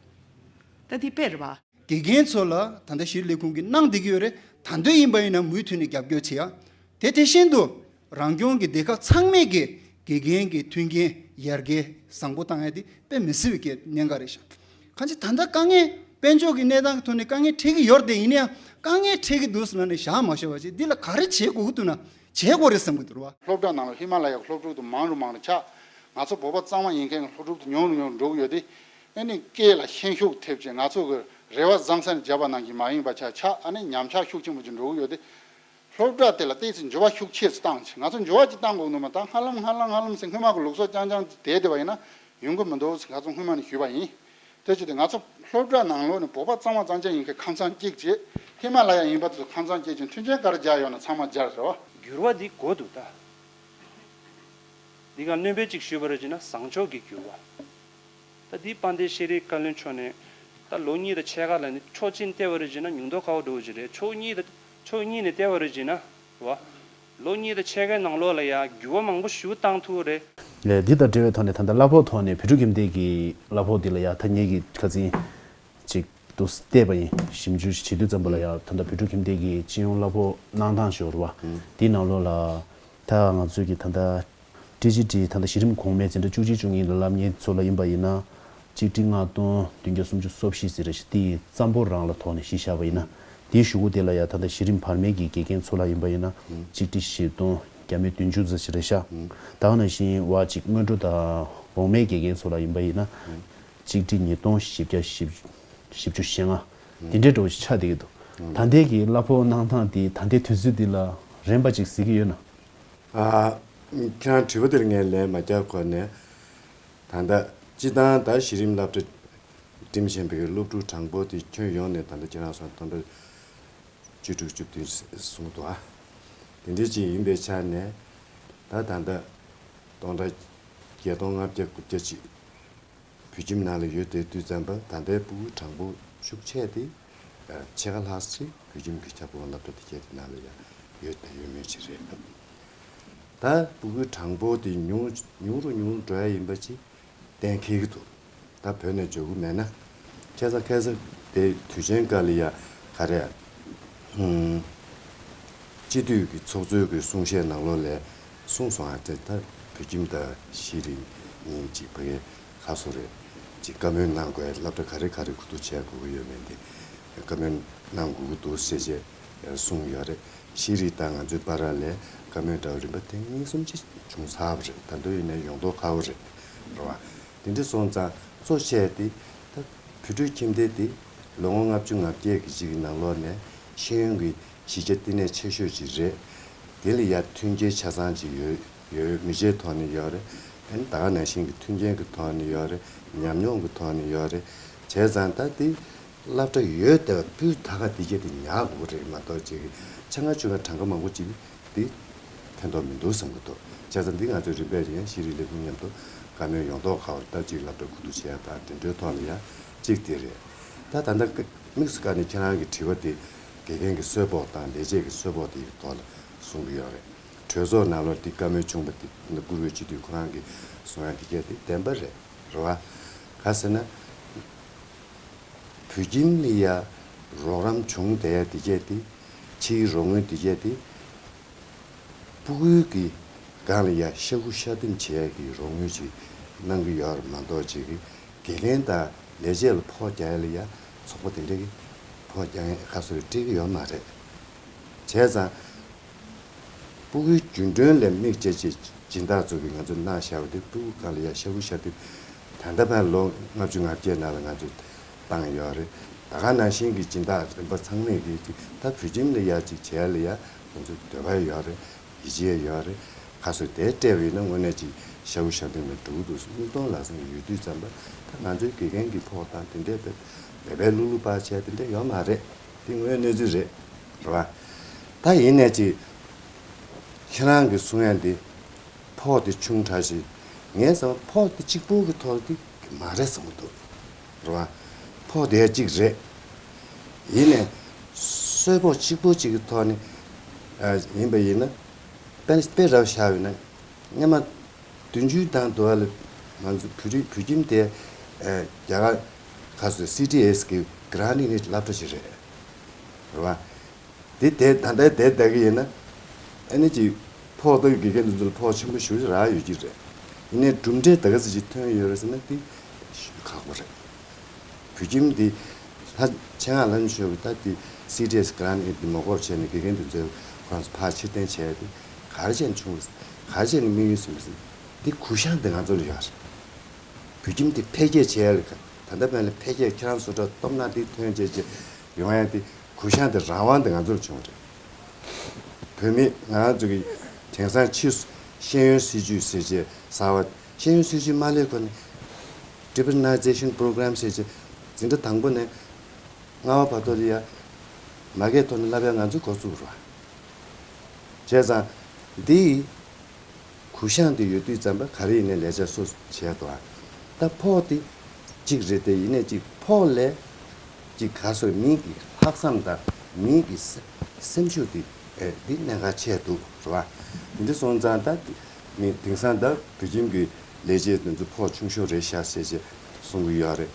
ད་འདི་དཔེ་རེད་པ། དགེ་རྒན་ཚོ་ལ་ད་ལྟ་ཤེས་རིག་ལས་ཁུངས་ཀྱིས་གནང་བསྡད་ཀྱི་ཡོད་རེད། ད་འདོད་ཡིན་པ་ཡིན་ན་མུ་མཐུད་ནས་རྒྱབ་སྐྱོར་བྱེད་ཡ། དེ་དེ་བཞིན་དུ་རང་སྐྱོང་གི་སྡེ་ཁག་ཚང་མས་ཀྱི་དགེ་རྒན་གྱི་མཐུན་རྐྱེན་ཡར་རྒྱས་བཟང་པོ་བཏང་ཡ་དེ་དཔེ་མི་སྲིད་པའི་གནད་འགག་རེད་ཤག་གང་ཅི་ད་ལྟ་དཀའ་ངལ་དཔལ་འབྱོར་གྱི་གནས་སྟངས་ཀྱི་ཐོག་ནས་དཀའ་ངལ་འཕྲད་ཀྱི་ཡོད་རེད། དེ་ཡིན་ན་ཡང་དཀའ་ངལ་འཕྲད་ཀྱི་འདུག་ཟེར་ལབ་ནས་བཞག་མ་ཤོར་བ་བྱས། འདི་ལ་ག་རེ་བྱེད་དགོས་ཀྱི་འདུག་རེད་བ། སློབ་གྲྭ་ནང་ལ་ཧི་མ་ལ་ཡའི་སློབ་ཕྲུག་དང་མང་རུ་མང་རུ་ཆགས། ང་ཚོ་བོད་པ་གཙང་མ་ཡིན་མཁན་གྱི་སློབ་ཕྲུག་དེ་ཉུང་རུ་ཉུང་རུ་འགྲོ་གི་ཡོད་དེ། ཨ་ནི་སྐད་ལ་ཤན་ཤུགས་ཐེབས་བྱས་ང་ཚོ་གི་རེ་བ་བཟང་ས་ནས་བརྒྱབ་པ་ནང་བཞིན་མ་ཡིན་པ་ཆགས་ཆགས། ཨ་ནི་ཉམས་ཆག་ཤུགས་ཆེན་པོ་ཅིག་འགྲོ་གི་ཡོད་དེ། སློབ་གྲྭ་དེ་ལ་ཏོག་ཙམ་འགྱུར་བ་ཤུགས་ཆེ་ཙམ་བཏང་བྱས། ང་ཚོ་འགྱུར་བ་ཅིག་བཏང་དགོས་འདུག་མ་གཏོགས་སྔ་ལམ་སྔ་ལམ་སྔ་ལམ་ཟེར་སྔོན་མ་གི་ལུགས་སྲོལ་རྐྱང་རྐྱང་བསྡད་བསྡད་པ་ཡིན་ན་ཡོང་གི་མི་འདུག་ཟེར་ཁ་སང་སྔོན་མ་ནས་ཞུས་པ་ཡིན། དེ་བྱས་ཏེ་ང་ཚོ་སློབ་གྲྭ་ནང་ལོགས་ནས་བོད་པ་གཙང་མ་གཙང་རྐྱང་ཡིན་མཁན་ཁང་ཚང་གཅིག་བྱས། ཧི་མ་ལ་ཡ་ཡིན་པ་དེ་ཚོ་ཁང་ཚང་གཅིག་བྱས། མཐུན་རྐྱེན་ག་རེ་སྦྱར་ཡོད་ན་ཚང་མ་སྦྱར་རེད་བ། འགྱུར་བ་འདི་དགོས་འདུག་ད། འདི་ག་སྣོན་པ་གཅིག་ཞུས་པ་རེད་བྱས་ན་བཟང་ཕྱོགས་ཀྱི་འགྱུར་བ། ད་འདི་དཔལ་ལྡན་ཤེས་རིག་བཀའ་བློན་མཆོག་ནས་ད་ལོ་གཉིས་དང་ཕྱེད་ཀ་ལ་ནི་ཕྱོགས་གཅིག་ནས་བལྟས་པ་རེད་བྱས་ན་ཉུང་མཐོ་ཁ་པོ་འགྲོ་གི་རེད། ཕྱོགས་གཉིས་དང་ཕྱོགས་གཉིས་ནས་བལྟས་པ་རེད་བྱས་ན་རེད་བ། ལོ་གཉིས་དང་ཕྱེད་ཀའི་ནང་ལོགས་ལ་ཡ་འགྱུར་བ་མང་པོ་ཞིག་བཏང་ཐུབ་རེད། ལས་འདི་དང་འབྲེལ་བའི་ཐོག་ནས་ད་ལྟ་གླ་ཕོགས་ཐོག་ནས་བོད་ཕྲུག་ཁྱིམ་སྡེ་གི་གླ་ཕོགས་འདི་ལ་ཡ་ད་ངེད་ཀྱིས་ཁ་སང་ཅིག་ཏུ་བལྟས་པ་ཡིན། ཞིབ་འཇུག་བྱེད་དུས་ཙམ་པ་ལ་ཡ་ད་ལྟ་བོད་ཕྲུག་ཁྱིམ་སྡེ་གི་སྤྱི་ཡོངས་གླ་ཕོགས་གནང་སྟངས་ཤིག་ཡོད་རེད་བ། དེའི་ནང་ལོགས་ལ་ད་ང་ཚོས་ཀྱི་ད་ལྟ་ཀྲི་ཅི་ཀྲི་ད་ལྟ་གཞི་རིམ་གོང་མའི་འཛིན་གྲྭ་བཅུ་གཅིག་བཅུ་གཉིས་ལ་བསླབ་མཁན་ཚོ་ལ་ཡིན་པ་ཡིན་ན། གཅིག་ཁྲི་ལྔ་སྟོང་བདུན་བརྒྱ་སུམ་ཅུ་སོ་བཞི་ཟེར་རེད་ཤག་དེའི་རྩ་འབོར་རང་ལ་ཐོག་ནས་གཞི་བཞག་པ་ཡིན་ན། དེའི་གཞུག་གུ་དེ་ལ་ཡ་ད་ལྟ་གཞི་རིམ་བར་མའི་གི་དགེ་རྒན་ཚོ་ལ་ཡིན་པ་ཡིན་ན། གཅིག་ཁྲི་བཞི་སྟོང་བརྒྱ་མེད་བདུན་ཅུ་ཙམ་ཞིག་རེད་ཤག་ད་ག་ནང་བཞིན་བ་གཅིག་སྔོན་འགྲོ་དང་འོག་མའི་དགེ་རྒན་ཚོ་ལ་ཡིན་པ་ཡིན་ན། གཅིག་ཁྲི་ཉིས་སྟོང་བཞི་བརྒྱ་བཞི་བཅུ་ཞེ་ལྔ། དེ་འདྲའི་འགྲོ་ཞིག་ཆགས་བསྡད་ཀྱི་འདུག་ད་ལྟའི་གི་གླ་ཕོགས་གནང་སྟངས་དེ་ད་ལྟའི་དུས་ཚོད་འདི་ལ་རན་པ་ཅིག་གཟིགས་ཀྱི་ཡོད་ན། ཨ། ཁྱེད་རང་དྲི་བ་དེར་ངས་ལན་མ་རྒྱག་གོང་ནས། ད་ལྟ་སྤྱི་བཏང་ད་གཞི་རིམ་སློབ་གྲྭ་འགྲིམ་བཞིན་པའི་སློབ་ཕྲུག་གྲངས་འབོར་དེ་ཁྱོན་ཡོངས་ནས་ད་ལྟ་ཁྱེད་རང་སོང་སྟོང་ཕྲག་ བཅུ་དྲུག་བཅུ་བདུན་གསུངས་འདུག་ཨ། དེ་འདྲ་ཅིག་ཡིན་པའི་ཆ་ནས་ད་ད་ལྟ་སྟོང་ཕྲག་བརྒྱད་སྟོང་ལྔ་བརྒྱ་དགུ་བརྒྱ་ཅིག་བོད་ཁྱིམ་ནང་ལ་ཡོད་བསྡད་དུས་ཙམ་པ་ད་ལྟའི་སྤུ་གུའི་གྲངས་འབོར་ཤུགས་ཆེ་སྟེ་ཕྱེད་ཀ་ལྷག་ཅིག་བོད་ཁྱིམ་གྱི་ཁྱབ་ཁོངས་སློབ་གྲྭ་དེ་གའི་དེ་ནང་ལ་ཡང་ཡོད་བསྡད་ཡོད་མུས་ཅིག་རེད། ད་སྤུ་གུའི་གྲངས་འབོར་དེ་ཉུང་ཉུང་རུ་ཉུང་རུ་འགྲོ་ཡ་ཡིན་པ་ཅིག་གཏན་འཁེལ་གྱི་འདུག་ད་བོད་ནས་འབྱོར་གྱི་མེད་ན། ཁ་སང་ཁ་སང་དེ་དུས་ཆེན་སྐབས་ལ་ཡ་ག་རེ། ཨུམ། སྤྱི་འཐུས་ཀྱི་ཚོགས་གཙོའི་གི་གསུང་བཤད་ནང་ལོགས་ལ་གསུངས་སོང་ཨ། དེ་ད་བོད་ཁྱིམ་དང་ཤེས་རིག་གཉིས་ཅིག་ཕ་གི་ཁ་སོ་རེད། ཅིག་བཀའ་མོལ་གནང་དགོས། སློབ་གྲྭ་ག་རེ་ག་རེ་གོ་བསྡུར་བྱེད་དགོས་ཀྱི་ཡོད་མེད་དེ་བཀའ་མོལ་གནང་དགོས་ཀྱི་འདུག་ཟེར་བྱས་གསུངས་ཡོད་རེད། ཤེས་རིག་དང་ང་ཚོའི་བར་ལ་བཀའ་མོལ་འདྲ་བོ་རིམ་པ་དེ་གཉིས་གསུམ་ཅིག་བྱུང་ཚར་བ་རེད། ད་དུང་ཡིན་ན་ཡོང་མདོག་ཁ་པོ་རེད། རེད་བ། དེ་འདྲ་སོང་ཙང་གཙོ་ཆེ་དེ་ད་བོད་ཕྲུག་ཁྱིམ་སྡེ་དེ་ལོ་ངོ་ལྔ་བཅུ་ང་བརྒྱད་ཀྱི་གཅིག་གི་ནང་ལོགས་ནས་ཤེས་ཡོན་གྱི་གཞི་རྒྱ་བརྟན་གནས་ཆེ་ཤོས་ཅིག་རེད། དེ་ལ་ཡ་མཐུན་རྐྱེན་ཆ་ཚང་ཅིག་ཡོད་ཡོད། མི་ཆའི་ཐོག་ནས་ཡོད་རེད། ཨ་ནི་ད་ག་ནང་བཞིན་གྱི་མཐུན་རྐྱེན་གྱི་ཐོག་ནས་ཡོད་རེད། ཉམས་མྱོང་གི་ཐོག་ནས་ཡོད་རེད། བྱས་ཙང་ད་དེ་སློབ་གྲྭ་ཡོད་བསྡད་པ་སྤུས་དག་ག་དེ་གྱད་དེ་ཉར་དགོས་རེད་མ་གཏོགས་ཅིག་ཆ་ང་ཆུ་ང་གྲངས་ཀ་མང་པོ་ཅིག་དེ་ཕན་ཐོགས་མི་འདུག་བསམ་གྱི་འདུག་བྱས་ཙང་འདི་ང་ཚོའི་རིམ་པས་ཡང་ཤེས་རིག་ལས་ཁུངས་མཉམ་དུ་བཀའ་མོལ་ཡོང་མདོག་ཁ་པོ་ད་ཅིག་སློབ་གྲྭ་གོ་བསྡུར་བྱེད་ཡ་དང་དེ་འདྲའི་ཐོག་ལ་ཡ་གཅིག་དེ་རེད། ད་ད་ལྟ་དམིགས་སུ་བཀར་ནས་ཁྱེད་རང་གི་དྲི་བ་དེ་དགེ་རྒན་གྱི་གསོལ་ཕོགས་དང་ལས་བྱེད་ཀྱི་གསོལ་ཕོགས་དེ་ཡི་ཐོག་ལ་གསུང་གི་ཡོད་རེད། གྲོས་ཚོགས་ནང་ལོགས་དེ་བཀའ་མོལ་བྱུང་བ་དེ་བཀུར་འོས་སྤྱི་འཐུས་ཁོ་རང་གིས་གསུང་ཡ་དེ་གྱད་དེ་བདེན་པ་རེད། རེད་བ། ག་ཟེར་ན། བོད་ཁྱིམ་ལ་ཡ་རོགས་རམ་བྱུང་བསྡད་ཡ་དེ་གྱད་དེ། ཕྱིའི་རོགས་དངུལ་དེ་གྱད་དེ། སྤུ་གུའི་གི་སྒང་ལ་ཡ་ཤ་ཁུ་ཤ་ལྡིང་བྱེད་ཡ་གི་རོགས་དངུལ་ཅིག་གནང་གི་ཡོད་རེད་མ་གཏོགས་ཅིག་གི་དགེ་རྒན་དང་ལས་བྱེད་ལ་ཕོགས་རྒྱག་ཡ་ལ་ཡ་ཚོགས་པ་དེ་འདྲ་གི་ཕོགས་རྒྱག་མཁན་ཁ་སོ་རེ་སྤྲད་གི་ཡོད་མ་རེད། བྱས་ཙང་། སྤུ་གུའི་རྒྱུན་གྲོན་ལ་དམིགས་བྱས་ཅིག་སྦྱིན་བདག་ཚོ་གིས་ང་ཚོ་གནང་བཞག་པ་དེ་སྤུ་གུ་སྒང་ལ་ཡ་ཤ་ཁུ་ཤ་ལྡིང་། ད་ལྟ་བར་ལོ་ལྔ་བཅུ་ང་བརྒྱད་ནང་ལ་ང་ཚོས་བཏང་ཡོད་རེད། ད་ག་ནང་བཞིན་གྱི་སྦྱིན་བདག་རིམ་པ་ཚང་མས་ཀྱིས་ཅིག་ད་བོད་ཁྱིམ་ལ་ཡ་ཅིག་བྱས་ལ་ཡ་ཁོང་ཚོ་འདོད་པ་ཡོད་རེད། ཡིད་ཆེས་ཡོད་རེད། ཁ་སོ་དེ་སྤྲད་པ་ཡིན་ན་དངོས་གནས་ཅིག་ཤ་ཁུ་ཤ་ལྡིང་ལ་འགྲོ་གི་འདུག་དངུལ་གཏོང་ལག་ཟིན་ཡོད་དུས་ཙམ་པ་ད་ང་ཚོའི་དགེ་རྒན་གྱི་ཕོགས་དང་དེ་འདྲས་དཔེ་བེ་བེ་ལུག་ལུག་པ་བྱས་དེ་འདྲས་ཡོད་མ་རེད། དེ་དངོས་གནས་ཚུལ་རེད། རེད་བ། ད་ཡིན་ནས་ཅིག་ཁྱེད་རང་གིས་གསུང་ཡ་འདི་ཕོགས་དེ་ཆུང་དྲགས་ཤིག་ངས་བསམ་ཕོགས་དེ་གཅིག་པོ་གི་ཐོག་དེ་མ་རེད་བསམ་གྱི་འདུག་རེད་བ། ཕོགས་དེ་ཡ་གཅིག་རེད། ཡིན་ནས་གསོལ་ཕོགས་གཅིག་པོ་གཅིག་གི་ཐོག་ནས་ཡིན་པ་ཡིན་ན་དཔེ་དཔེ་རབ་བཞག་པ་ཡིན་ན་སྔོན་མ། བདུན་ཅུའི་ནང་དུ་བ་ལ་ང་ཚོ་བོད་རིགས་བོད་ཁྱིམ་དེ་རྒྱ་གར་ཁ་སོ་སི་ཌི་ཨེ་སི་གི་གྷ་རན་ཊི་ནི་སློབ་གྲྭ་ཞིག་རེད། རེད་བ། དེ་དེ་ད་ལྟ་དེ་ལྟ་གི་ཡིན་ན་ཨ་ནི་ཅིག་ཕོགས་དང་དགེ་རྒན་དེ་ཚོ་ལ་ཕོགས་ཆེན་པོ་ཞེ་པོ་ཅིག་རག་ཡོད་ཀྱི་རེད། ཡིན་ནའི་གྲུབ་འབྲས་ད་ག་ཚོད་ཅིག་ཐོན་ཡོད་རེད་ཟེར་ན་དེ་ཁག་པོ་རེད། བོད་ཁྱིམ་འདི་ལྷ་ཆེད་མངགས་ལྷ་ལྡན་ཆོས་ཀྱི་ད་འདི་སི་ཌི་ཨེ་སི་གྷ་རན་ཊི་འདི་མ་དགོས་བྱས་ནས་དགེ་རྒན་དེ་ཚོའི་ཁོ་རང་ཚོ་ཕར་ཕྱིར་འཐེན་བྱས་ཏེ་ག་རེ་བྱས་ནས་བྱུང་བ་ག་རེ་བྱས་ནས་དམིགས་ཡུལ་ཟིན་པ་ཟིན་འདི་གུ་ཤང་དེ་ང་ཚོ་ལ་ཡོད་རེད། བོད་ཁྱིམ་འདི་འཕེལ་རྒྱས་བྱས་ཡ་ལ་ད་ལྟ་བར་ལ་འཕེལ་རྒྱས་ཁྱེད་རང་ཚོ་འདྲ་སྟོབས་ན་འདི་ཐོན་བྱས་བྱས་ཡོང་ཡ་འདི་གུ་ཤང་དེ་རང་དབང་དེ་ང་ཚོ་ལ་བྱུང་བ་རེད། བོད་མི་ང་རང་ཚོ་གི་དེང་སང་ཕྱིས་སུ་ཤེས་ཡོན་སྲིད་ཇུས་ཟེར་བྱས་གསར་བ། ཤེས་ཡོན་སྲིད་ཇུས་མ་སླེབས་གོང་ནས་Urbanization Program ཟེར་བྱས་འཛིན་གྲྭ་དང་པོ་ནས་ལྔ་པ་བར་དུ་ལ་ཡ་མ་གའི་ཐོག་ནས་བསླབ་ཡ་ང་ཚོས་འགོ་བཙུགས་རོགས། བྱས་ཙང་འདི་གུ་ཤང་དེ་ཡོད་དུས་ཙམ་པ་ག་རེ་ཡིན་ནའི་ལས་བྱ་སོ་སོ་བྱས་འདུག་ད་ཕོགས་དེ་གཅིག་རེད་དེ་ཡིན་ནའི་གཅིག་ཕོགས་ལས་གཅིག་ག་སོ་མི་གི་ལྷག་བསམ་དང་མི་གི་སེམས་ཤུགས་དེ་འདི་གནད་འགག་ཆེ་འདུག་རེད་བ། དེ་འདྲ་སོང་ཙང་ད་མི་དེང་སང་ད་བོད་ཁྱིམ་གྱི་ལས་བྱེད་དེ་ཚོ་ཕོགས་ཆུང་ཤོས་རེད་ཤག་ཟེར་བྱས་གསུང་གི་ཡོད་རེད།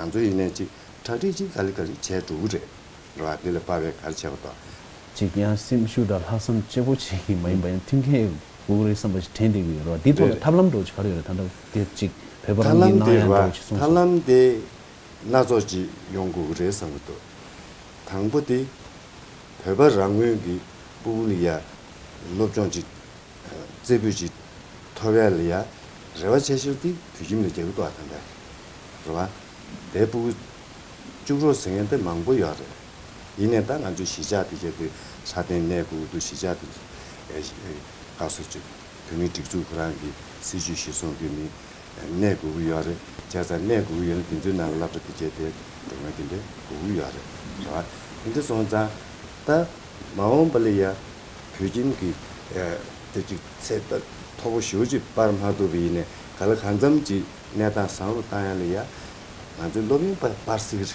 ང་ཚོ་ཡིན་ནའི་གཅིག་གྲ་སྒྲིག་གཅིག་ག་ལེ་ག་ལེ་བྱས་འགྲོ་གི་རེད། རེད་བ། འདི་ལ་དཔག་པའི་ག་རེ་བྱས་པ་དང་། གཅིག་ཡང་སེམས་ཤུགས་དང་ལྷག་བསམ་གཅིག་པོ་བྱེད་ཀྱི་མ་ཡིན་པ་ཡང་མཐུན་རྐྱེན་དགོས་རེད་བསམ་པ་ཞིག་དྲན་བསྡད་ཀྱི་ཡོད་རེད་བ། འདིའི་ཐོག་ལ་རེད། ཐབས་ལམ་འདྲ་བོ་ཅིག་ག་རེ་ཡོད་རེད། ད་ལྟ་དེ་གཅིག་བོད་པ་ཐབས་རང་གིས་ལམ་གནང་དེ་ཡ་རེད་འདྲ་བ། བོ་ཅིག་གསུངས་ཐབས་སོང་། ལམ་དེ་སྣ་ཚོགས་ཅིག་ཡོང་དགོས་ཀྱི་རེད་བསམ་གྱི་འདུག་དང་པོ་དེ་བོད་པ་རང་ངོས་ཀྱི་སྤུ་གུ་ལ་ཡ་སློབ་སྦྱོང་ཅིག་རྩེ་ཕུད་ཅིག་ཐོབ་ཡ་ལ་ཡ་རེ་བ་ཆེ་ཤོས་དེ་བོད་ཁྱིམ་ལ་རྒྱག་གི་འདུག་ཨ། ད་ལྟ་རེད་བ། དེ་སྤུ་གུ་བཅུག་རོགས་ཟེར་མཁན་དེ་མང་པོ་ཡོད་རེད། ཡིན་ནའི་ད་ང་ཚོའི་གཞིས་ཆགས་དེ་གྱད་དེ་སྲ་བརྟན་གནས་དགོས་ཀྱི་འདུག་གཞིས་ཆགས་དེ་ཚོ་ཨེ་ཨེ་ག་སོ་ཅིག་བོད་མིའི་སྒྲིག་འཛུགས་ཁོ་རང་གི་སྲིད་ཇུས་གཞིར་བཟུང་གི་ནི་གནས་དགོས་ཀྱི་ཡོད་རེད། བྱས་ཙང་གནས་དགོས་ཀྱི་ཡོད་ན་དེ་ཚོའི་ནང་ལ་སློབ་གྲྭ་དེ་གྱད་དེ་འགྲོ་མཁན་དེ་འདྲ་དགོས་ཀྱི་ཡོད་རེད། རེད་བ། དེ་འདྲ་སོང་ཙང་ ད་མ་འོངས་པ་ལ་ཡ་བོད་ཁྱིམ་གྱི་ཨ་དེ་ཅིག་ཚད་ད་མཐོ་པོ་ཞེ་པོ་ཅིག་སྤར་མ་ཐུབ་པ་ཡིན་ནའི་ག་ལ་གང་འཚམ་ཅིག་གནས་སྟངས་བཟང་རུ་བཏང་ཡ་ལ་ཡ་ང་ཚོའི་སློབ་ཡོན་པ་སྤར་སྲིད་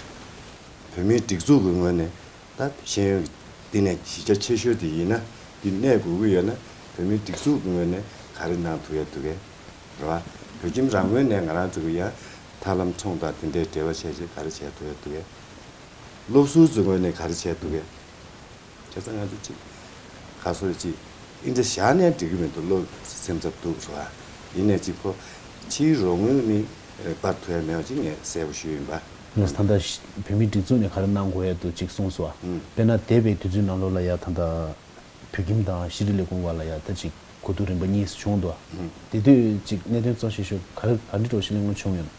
ཀྱི་རེད། བོད་མིའི་སྒྲིག་འཛུགས་ཀྱི་ངོས་ནས་ད་ཤེས་ཡོན་འདི་ནས་གཞི་རྒྱ་ཆེ་ཤོས་དེ་ཡིན་ན་འདི་གནས་དགོས་ཀྱི་ཡོད་ན་བོད་མིའི་སྒྲིག་འཛུགས་ཀྱི་ངོས་ནས་ག་རེ་གནང་ཐུབ་ཡ་འདུག་གས། རེད་བ། བོད་ཁྱིམ་རང་ངོས་ནས་ང་རང་ཚོ་གི་ཡ་ཐབས་ལམ་ཚོང་དང་དེ་འདྲའི་འབྲེལ་བ་བྱས་རྗེས་ག་རེ་བྱས་ཐུབ་ཡ་འདུག་གས། སློབ་ཟུར་ཚོའི་ངོས་ནས་ག་རེ་བྱས་འདུག་གས། བྱས་ཙང་ང་ཚོ་གཅིག་ཁ་སོ་གཅིག་ཨིན་ཏྲ་བཞག་ནས་འགྲིག་གི་མི་འདུག་བློ་སེམས་འཚབ་འདུག་རེད་བ། ཡིན་ནའི་གཅིག་ཁོ་ཕྱིའི་རོགས་དངུལ་ནི་སྤར་ཐུབ་ཡ་མེད་པ་གཅིག་ངས་གསལ་པོ་ཞུས་ཡིན་པ། ངས་ད་ལྟ་བོད་མིའི་སྒྲིག་འཛུགས་ནས་ག་རེ་གནང་དགོས་ཡ་འདུག་གཅིག་གསུངས་སོང་བ། ཨུམ། དཔེར་ན་འདས་པའི་དུས་ཚོད་ནང་ལོགས་ལ་ཡ་ད་ལྟ་བོད་ཁྱིམ་དང་ཤེས་རིག་ལས་ཁུངས་བར་ལ་ཡ་ད་ཅིག་གོ་བསྡུར་རིམ་པ་གཉིས་བྱུང་འདུག་བ། ཨུམ། དེ་དུས་ཅིག་གནད་དོན་གཙོ་ཆེ་ཤོས་ག་རེ་ག་འདྲ་འདྲ་བོ་ཞིག་གླེང་སློང་བྱུང་ཡོད་ན།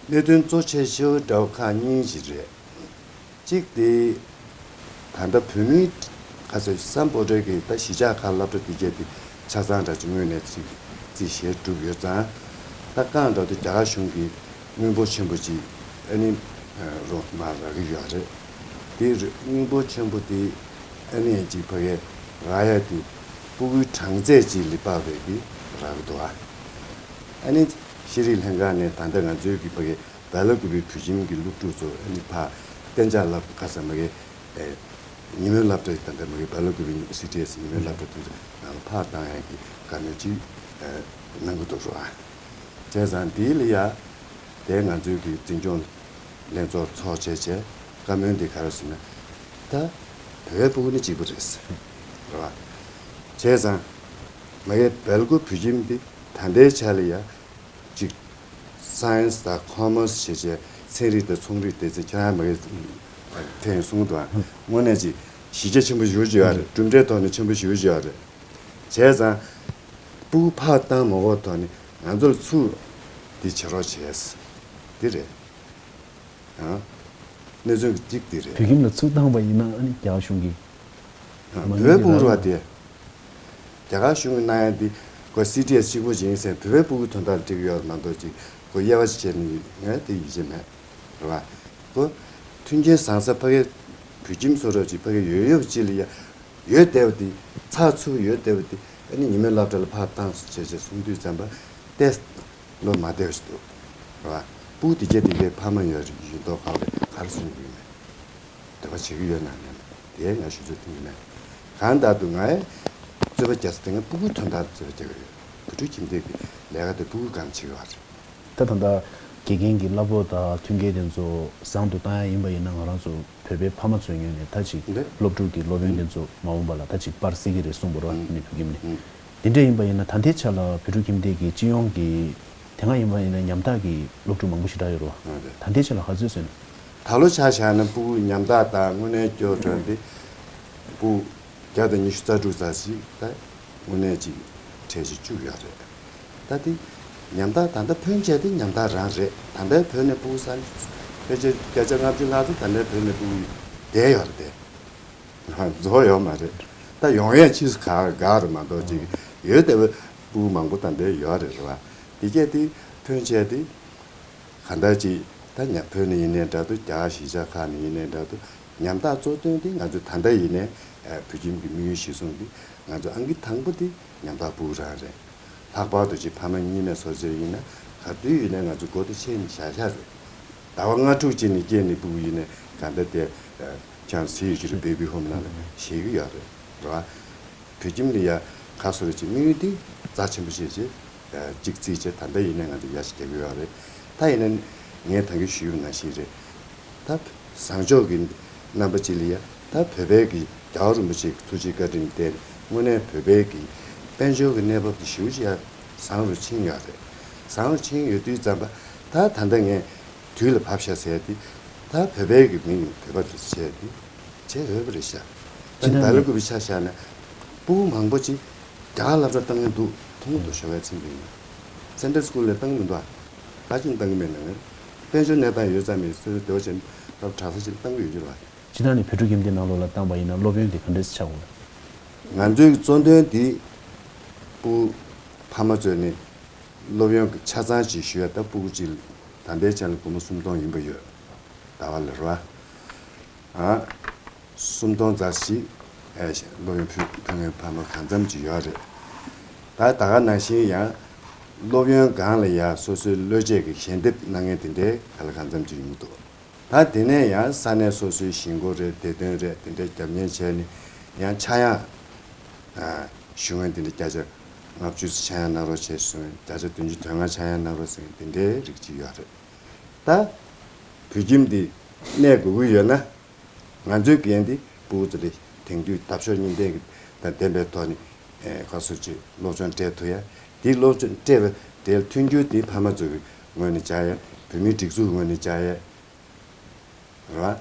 གནད་དོན་གཙོ་ཆེ་ཤོས་འདྲ་བོ་ཁག་གཉིས་ཅིག་རེད། གཅིག་དེ་ད་ལྟ་བོད་མིའི་ཁ་ས་སམ་བྷོ་ཊ་གི་ད་གཞིས་ཆགས་ཁག་སློབ་གྲྭ་དེ་གྱད་དེ་ཆ་ཚང་འདྲ་ཅིག་སྔོན་ནས་ཅིག་རྩིས་བཞེས་གྲུབ་ཡོད་ཙང་། ད་རྐང་འདྲ་དུ་རྒྱ་གར་གཞུང་གི་དངུལ་འབོར་ཆེན་པོ་ཅིག་ཨ་ནི་རོགས་མ་རག་གི་ཡོད་རེད། དེ་རེད། དངུལ་འབོར་ཆེན་པོ་དེ་ཨ་ནི་ཅིག་ཕ་གི་རག་ཡ་དེ་ཕྲུ་གུའི་གྲངས་ཚད་ཅིག་ལ་དཔག་པའི་གི་རག་གི་འདུག་ཨ། ཨ་ནི་ཤེས་རིག་ལྷན་ཁང་ནས་ད་ལྟ་ང་ཚོའི་གི་ཕ་གི་སྦེ་ལ་ཀུ་པེ་བོད་ཁྱིམ་གྱི་སློབ་ཕྲུག་ཚོ་ཨ་ནི་ཕར་གཏན་འཇགས་སློབ་ཁ་ས་མ་གི་ཨེ་ཉི་མའི་སློབ་གྲྭ་ད་ལྟ་མ་གི་སྦེ་ལ་ཀུ་པེ་སི་ཊི་ཨེས་ཉི་མའི་སློབ་གྲྭ་དེ་ཚོ་ནང་ལ་ཕར་བཏང་ཡ་གི་བཀའ་མོལ་ཅིག་ཨེ་གནང་གི་འདུག་རོ། བྱས་ཙང་དེ་ལ་ཡ་དེ་ང་ཚོའི་གི་འཛིན་སྐྱོང་ལྷན་ཚོགས་ཚོགས་བྱས་བྱས་བཀའ་མོལ་འདི་ག་རེ་ཟེར་ན། ད་བོད་པའི་ཕྲུ་གུ་ནི་གཅིག་པ་རེད་རོ། བྱས་ཙང་མ་གི་སྦེ་ལ་ཀུ་བོད་ཁྱིམ་འདི་ད་ལྟའི་ཆ་ལ་ཡ། གཅིག་སའེན་སི་དང་ཁོ་མར་སི་བྱས་བྱས་ཚན་རིག་དང་ཚོང་རིག་དེ་ཚོ་ཁྱེད་རང་མ་གི་ཐེངས་གསུམ་དུ་དངོས་གནས་ཅིག་གཞི་རྒྱ་ཆེན་པོ་ཞེ་པོ་ཅིག་ཡོད་རེད། གྲུབ་འབྲས་ཐོག་ནས་ཆེན་པོ་ཞེ་པོ་ཅིག་ཡོད་རེད། བྱས་ཙང་ཕྲུ་གུ་ཕར་བཏང་མ་དགོས་ཐོག་ནས་ང་ཚོར་ཚུར་འདི་བྱེད་རོགས་བྱས། འདི་རེད། ཨ། གནས་ཚུལ་གཅིག་འདི་རེད། བོད་ཁྱིམ་ལ་ཚུར་བཏང་བ་ཡིན་ན་ཨ་ནི་རྒྱ་གར་གཞུང་གིས། ཨ། མ་བོད་དངུལ་ཕྲུག་རེད་བ་དེ། རྒྱ་གར་གཞུང་གི་གནང་ཡ་འདི་ཁོ་སི་ཊི་ཨེས་གཅིག་པོ་ཅིག་ཡིན་ཟེར་བོད་པའི་ཕྲུ་གུ་དོན་དག་ལ་འགྲིག་ཡོད་མ་གཏོགས་ཅིག་ཁོ་དབྱེ་བ་ཕྱེ་ནས་ངས་དེ་ཡིད་ཆེས་མེད། རེད་བ། ཁོ་མཐུན་རྐྱེན་བཟང་ས་ཕ་གི་བོད་ཁྱིམ་བཟོ་འདྲ་ཅིག་ཕ་གི་ཡོད་ཡོད་ཅིག་ལ་ཡ། ཡོད་བསྡད་པ་དེ་ཚགས་ཚུད་ཡོད་བསྡད་པ་དེ་ཨ་ནི་ཉི་མའི་སློབ་གྲྭ་ལ་ཕར་བཏང་བྱས་བྱས་གསུང་དུས་ཙམ་པ་ཏོག་ཙམ་བློ་མ་བདེ་བ་ཞིག་འདུག་རེད་བ། ཕྲུ་གུ་དེ་གྱད་དེ་གྱད་ཕ་མ་ཡོད་ཡིན་མདོག་ཁ་པོ་རེད། ག་རེ་གསུང་གི་ཡོད་མེད། འདོད་པ་བྱེད་ཀྱི་ཡོད་ན་མེད་ན་དེ་ང་ཞུ་ཚོད་མཐུན་གྱི་མེད། གང་ལྟར་དུ་ང་ཡི་རྩོད་པ་རྒྱག་ས་དེ་ང་ཕྲུ་གུའི་དོན་དག་ལ་རྩོད་པ་རྒྱག་གི་ཡོད། བོད་ཕྲུག་ཁྱིམ་སྡེ་གི་ལས་ཀ་དེ་ཕྲུ་གུའི་སྒང་བྱེད་ཀྱི་ཡོད་རེད། ད་ད་ལྟ་དགེ་རྒན་གྱི་གླ་ཕོགས་དང་མཐུན་རྐྱེན་དེ་ཚོ་བཟང་དུ་བཏང་ཡ་ཡིན་པ་ཡིན་ན་ང་རང་ཚོ་བོད་པའི་ཕ་མ་ཚོའི་ངོས་ནས་ད་ཅིག་འདི་སློབ་ཕྲུག་གི་སློབ་ཡོན་དེ་ཚོ་མ་འོངས་པ་ལ་ད་ཅིག་སྤར་སྲིད་ཀྱི་རེད་གསུངས་པ་རེད་བ། ཨ་ནི་བོད་ཁྱིམ་ནས། དེ་འདྲ་ཡིན་པ་ཡིན་ན་ད་ལྟའི་ཆ་ལ་བོད་ཕྲུག་ཁྱིམ་སྡེ་གི་སྤྱི་ཡོངས་ཀྱི་དེ་སྔ་ཡིན་པ་ཡིན་ན་ཉམ་ཐག་གི་སློབ་ཕྲུག་མང་པོ་ཞེ་དྲག་ཡོད་རེད་བ། ཨ་རེད། ད་ལྟའི་ཆ་ལ་ག་ཚོད་ཟིན། ད་ལོ་ཆ་བཞག་ན་ཕྲུ་གུ་ཉམ་ཐག་དང་དངོས་གནས་སྐྱོ་དྲགས་འདི་ཕྲུ་གུ་བརྒྱ་དང་ཉི་ཤུ་རྩ་དྲུག་ཙམ་ཞིག་ད་དངོས་གནས་ཅིག་ཁྲལ་ཞིག་བཅུག་ཡོད་རེད། ད་དེ་ཉམ་ཐག་ད་ལྟ་ཕོན་ཆེ་དེ་ཉམ་ཐག་རང་རེད། ད་ལྟའི་བོད་ནས་ཕྲུ་གུ་ས་ཕལ་ཆེར་བརྒྱ་ཆ་ལྔ་བཅུ་ལྷག་ཙམ་ད་ལྟའི་བོད་ནས་ཕྲུ་གུ་བསྡད་ཡོད་རེད་དེ། རྫོགས་ཡོད་མ་རེད། ད་ཡོང་ཡས་ཕྱིས་སུ་ག་ག་རེ་མ་གཏོགས་ཅིག་ཡོད་དེ་བས་ཕྲུ་གུ་མང་པོ་ད་ལྟ་ཡོད་རེད་རེད་བ། དེ་གས་དེ་ཕོན་ཆེ་དེ་ག་འདྲ་ཅིག་ད་ཉ་བོད་ནས་ཡིན་ནའི་འདྲ་འདུག་རྒྱ་གར་གཞིས་ཆགས་ཁག་ནས་ཡིན་ནའི་འདྲ་འདུག་ཉམ་ཐག་གཙོ་དོན་དེ་ང་ཚོ་ད་ལྟ་ཡིན་ནའི་བོད་ཁྱིམ་གྱི་དམིགས་ཡུལ་གཞིར་བཟུང་དེ་ང་ཚོ་ཨང་ཀི་དང་པོ་དེ་ཉམ་ཐག་ཕྲུ་གུ་རང་རེད། ལྷག་པར་དུ་ཅིག་ཕ་མ་གཉིས་ནས་བཟོ་བྱས་ཡིན་ན་ག་དུས་ཡིན་ནའི་ང་ཚོ་སྒོ་དེ་ཕྱེ་ནས་བཞག་བཞག་རེད། ཟླ་བ་ལྔ་དྲུག་ཅིག་ནས་སྐྱེས་ནས་ཕྲུ་གུ་ཡིན་ནའི་ག་འདྲ་དེ་ཁྱང་སི་ཡི་ཤི་རུ་བེ་བི་ཧོམ་ནང་ལ་བཞེས་ཀྱི་ཡོད་རེད་རེད་བ། བོད་ཁྱིམ་ལ་ཡ་ག་སོ་རེ་ཅིག་དམིགས་ཡུལ་འདི་རྩ་ཆེན་པོ་བྱས་རྗེས་གཅིག་བརྩིས་བྱས་ད་ལྟ་ཡིན་ནའི་ང་ཚོ་ཡ་ཞིག་རྒྱག་གི་ཡོད་རེད། ད་ཡིན་ནའི་ངས་ད་གིན་ཞུས་པ་ནང་བཞིན་རེད། ད་བཟང་ཕྱོགས་ཀྱི་རྣམ་པ་ཅིག་ལ་ཡ་ད་བོད་པའི་གི་རྒྱལ་བ་རིན་པོ་ཆེ་གི་ཐུགས་རྗེ་བཀའ་དྲིན་བརྟེན་དངོས་གནས་བོད་པའི་གི་དཔལ་འབྱོར་གྱི་གནས་བབ་དེ་ཞེ་པོ་ཅིག་ཡ་བཟང་རུ་ཕྱིན་ཡོད་རེད། བཟང་རུ་ཕྱིན་ཡོད་དུས་ཙམ་པ་ད་ད་ལྟ་ངས་དུས་ལ་བབ་ཤག་ཟེར་ཏེ་ད་བོད་པའི་གི་མིང་བོད་པ་རེད་ཟེར་ཏེ་བྱེད་འོས་པ་རེད་ཤག་ད་ཅི་ད་ལྟ་ལ་ནི་ཀུ་བི་ཆ་བཞག་ན་ཕྲུ་གུ་མང་པོ་ཅིག་རྒྱ་གར་སློབ་གྲྭ་བཏང་གི་འདུག་མཐོང་གི་འདུག་ཞོགས་པའི་ཚིག་འདི་ཡིན་ན་སེན་ཊར་སི་ཀུལ་ལ་བཏང་གི་མི་འདུག་ཨ། ག་ཅིག་བཏང་གི་མེད་ན་ངས་དཔལ་འབྱོར་གནས་སྟངས་ཡོད་ཙམ་མེད་སོ་སོའི་འདོད་པ་ཅན་སློབ་གྲྭ་ས་ཅིག་ལ་བཏང་གི་ཡོད་ཀྱི་རེད་བ། ཅི་ད་ནི་བོད་ཕྲུག་ཁྱིམ་སྡེ་ནང་ལོགས་ལ་བཏང་པ་ཡིན་ན་སློབ་ཡོན་དེ་ག་འདྲས་ཆགས་འོང་། ང་ཚོའི་གཙོ་འདོན་དེ་ཕྲུ་གུ་ཕ་མ་ཚོས་ནི་སློབ་ཡོན་གྱི་ཆ་ཚང་ཅིག་ཞུ་ཡ་ད་ཕྲུ་གུ་གཅིག་ལ་ད་ལྟའི་ཆ་ལ་སྒོར་མོ་སུམ་སྟོང་ཡིན་པ་ཡོད། ཟླ་བ་ལ་རེད་བ། ཨ། སུམ་སྟོང་ཙམ་ཞིག་ཨེ་སློབ་ཡོན་ཕུལ་ཕུལ་མཁན་ཕ་མ་གང་འཚམ་ཅིག་ཡོད་རེད། ད་ད་ག་ནང་བཞིན་ཡང་སློབ་ཡོན་སྒང་ལ་ཡང་སོ་སོའི་བློ་སྐྱེད་ཀྱི་ཞལ་འདེབས་གནང་མཁན་དེ་འདྲའི་ག་ལ་གང་འཚམ་ཅིག་ཡོང་གི་འདུག་ད་དེ་ནས་ཡང་ས་གནས་སོ་སོའི་ཞིང་ཁོ་རེད། བདེ་དོན་རེད། དེ་འདྲའི་རྒྱབ་གཉེར་བྱས་ནས་ཡང་ཆག་ཡང་ཨ་ཞུ་མཁན་དེ་འདྲ་བརྒྱ་ཆ་ལྔ་བཅུ་ཆག་ཡང་གནང་རོགས་བྱས་ཟེར་མཁན། བརྒྱ་ཆ་བདུན་ཅུ་དོན་ལྔ་ཆག་ཡང་གནང་རོགས་ཟེར་མཁན་དེ་འདྲའི་རིགས་ཅིག་ཡོད་རེད། ད་བོད་ཁྱིམ་འདི་གནས་དགོས་ཀྱི་ཡོད་ན། ང་ཚོའི་འགན་འདི་ཕྲུ་གུ་ཚོ་ལ་དེང་དུས་འཐབ་ཕྱོགས་གཉིས་ལྡན་གྱི་དང་ལྡན་པའི་ཐོག་ནས་ཨེ་ག་ཚོད་ཅིག་སློབ་སྦྱོང་སྤྲད་ཐུབ་ཡ། དེ་སློབ་སྦྱོང་སྤྲད་པའི་དེ་མཐུན་འགྱུར་དེ་ཕ་མ་ཚོ་གི་ངོས་ནས་བྱ་ཡ། བོད་མིའི་སྒྲིག་འཛུགས་ངོས་ནས་བྱ་ཡ་རེད་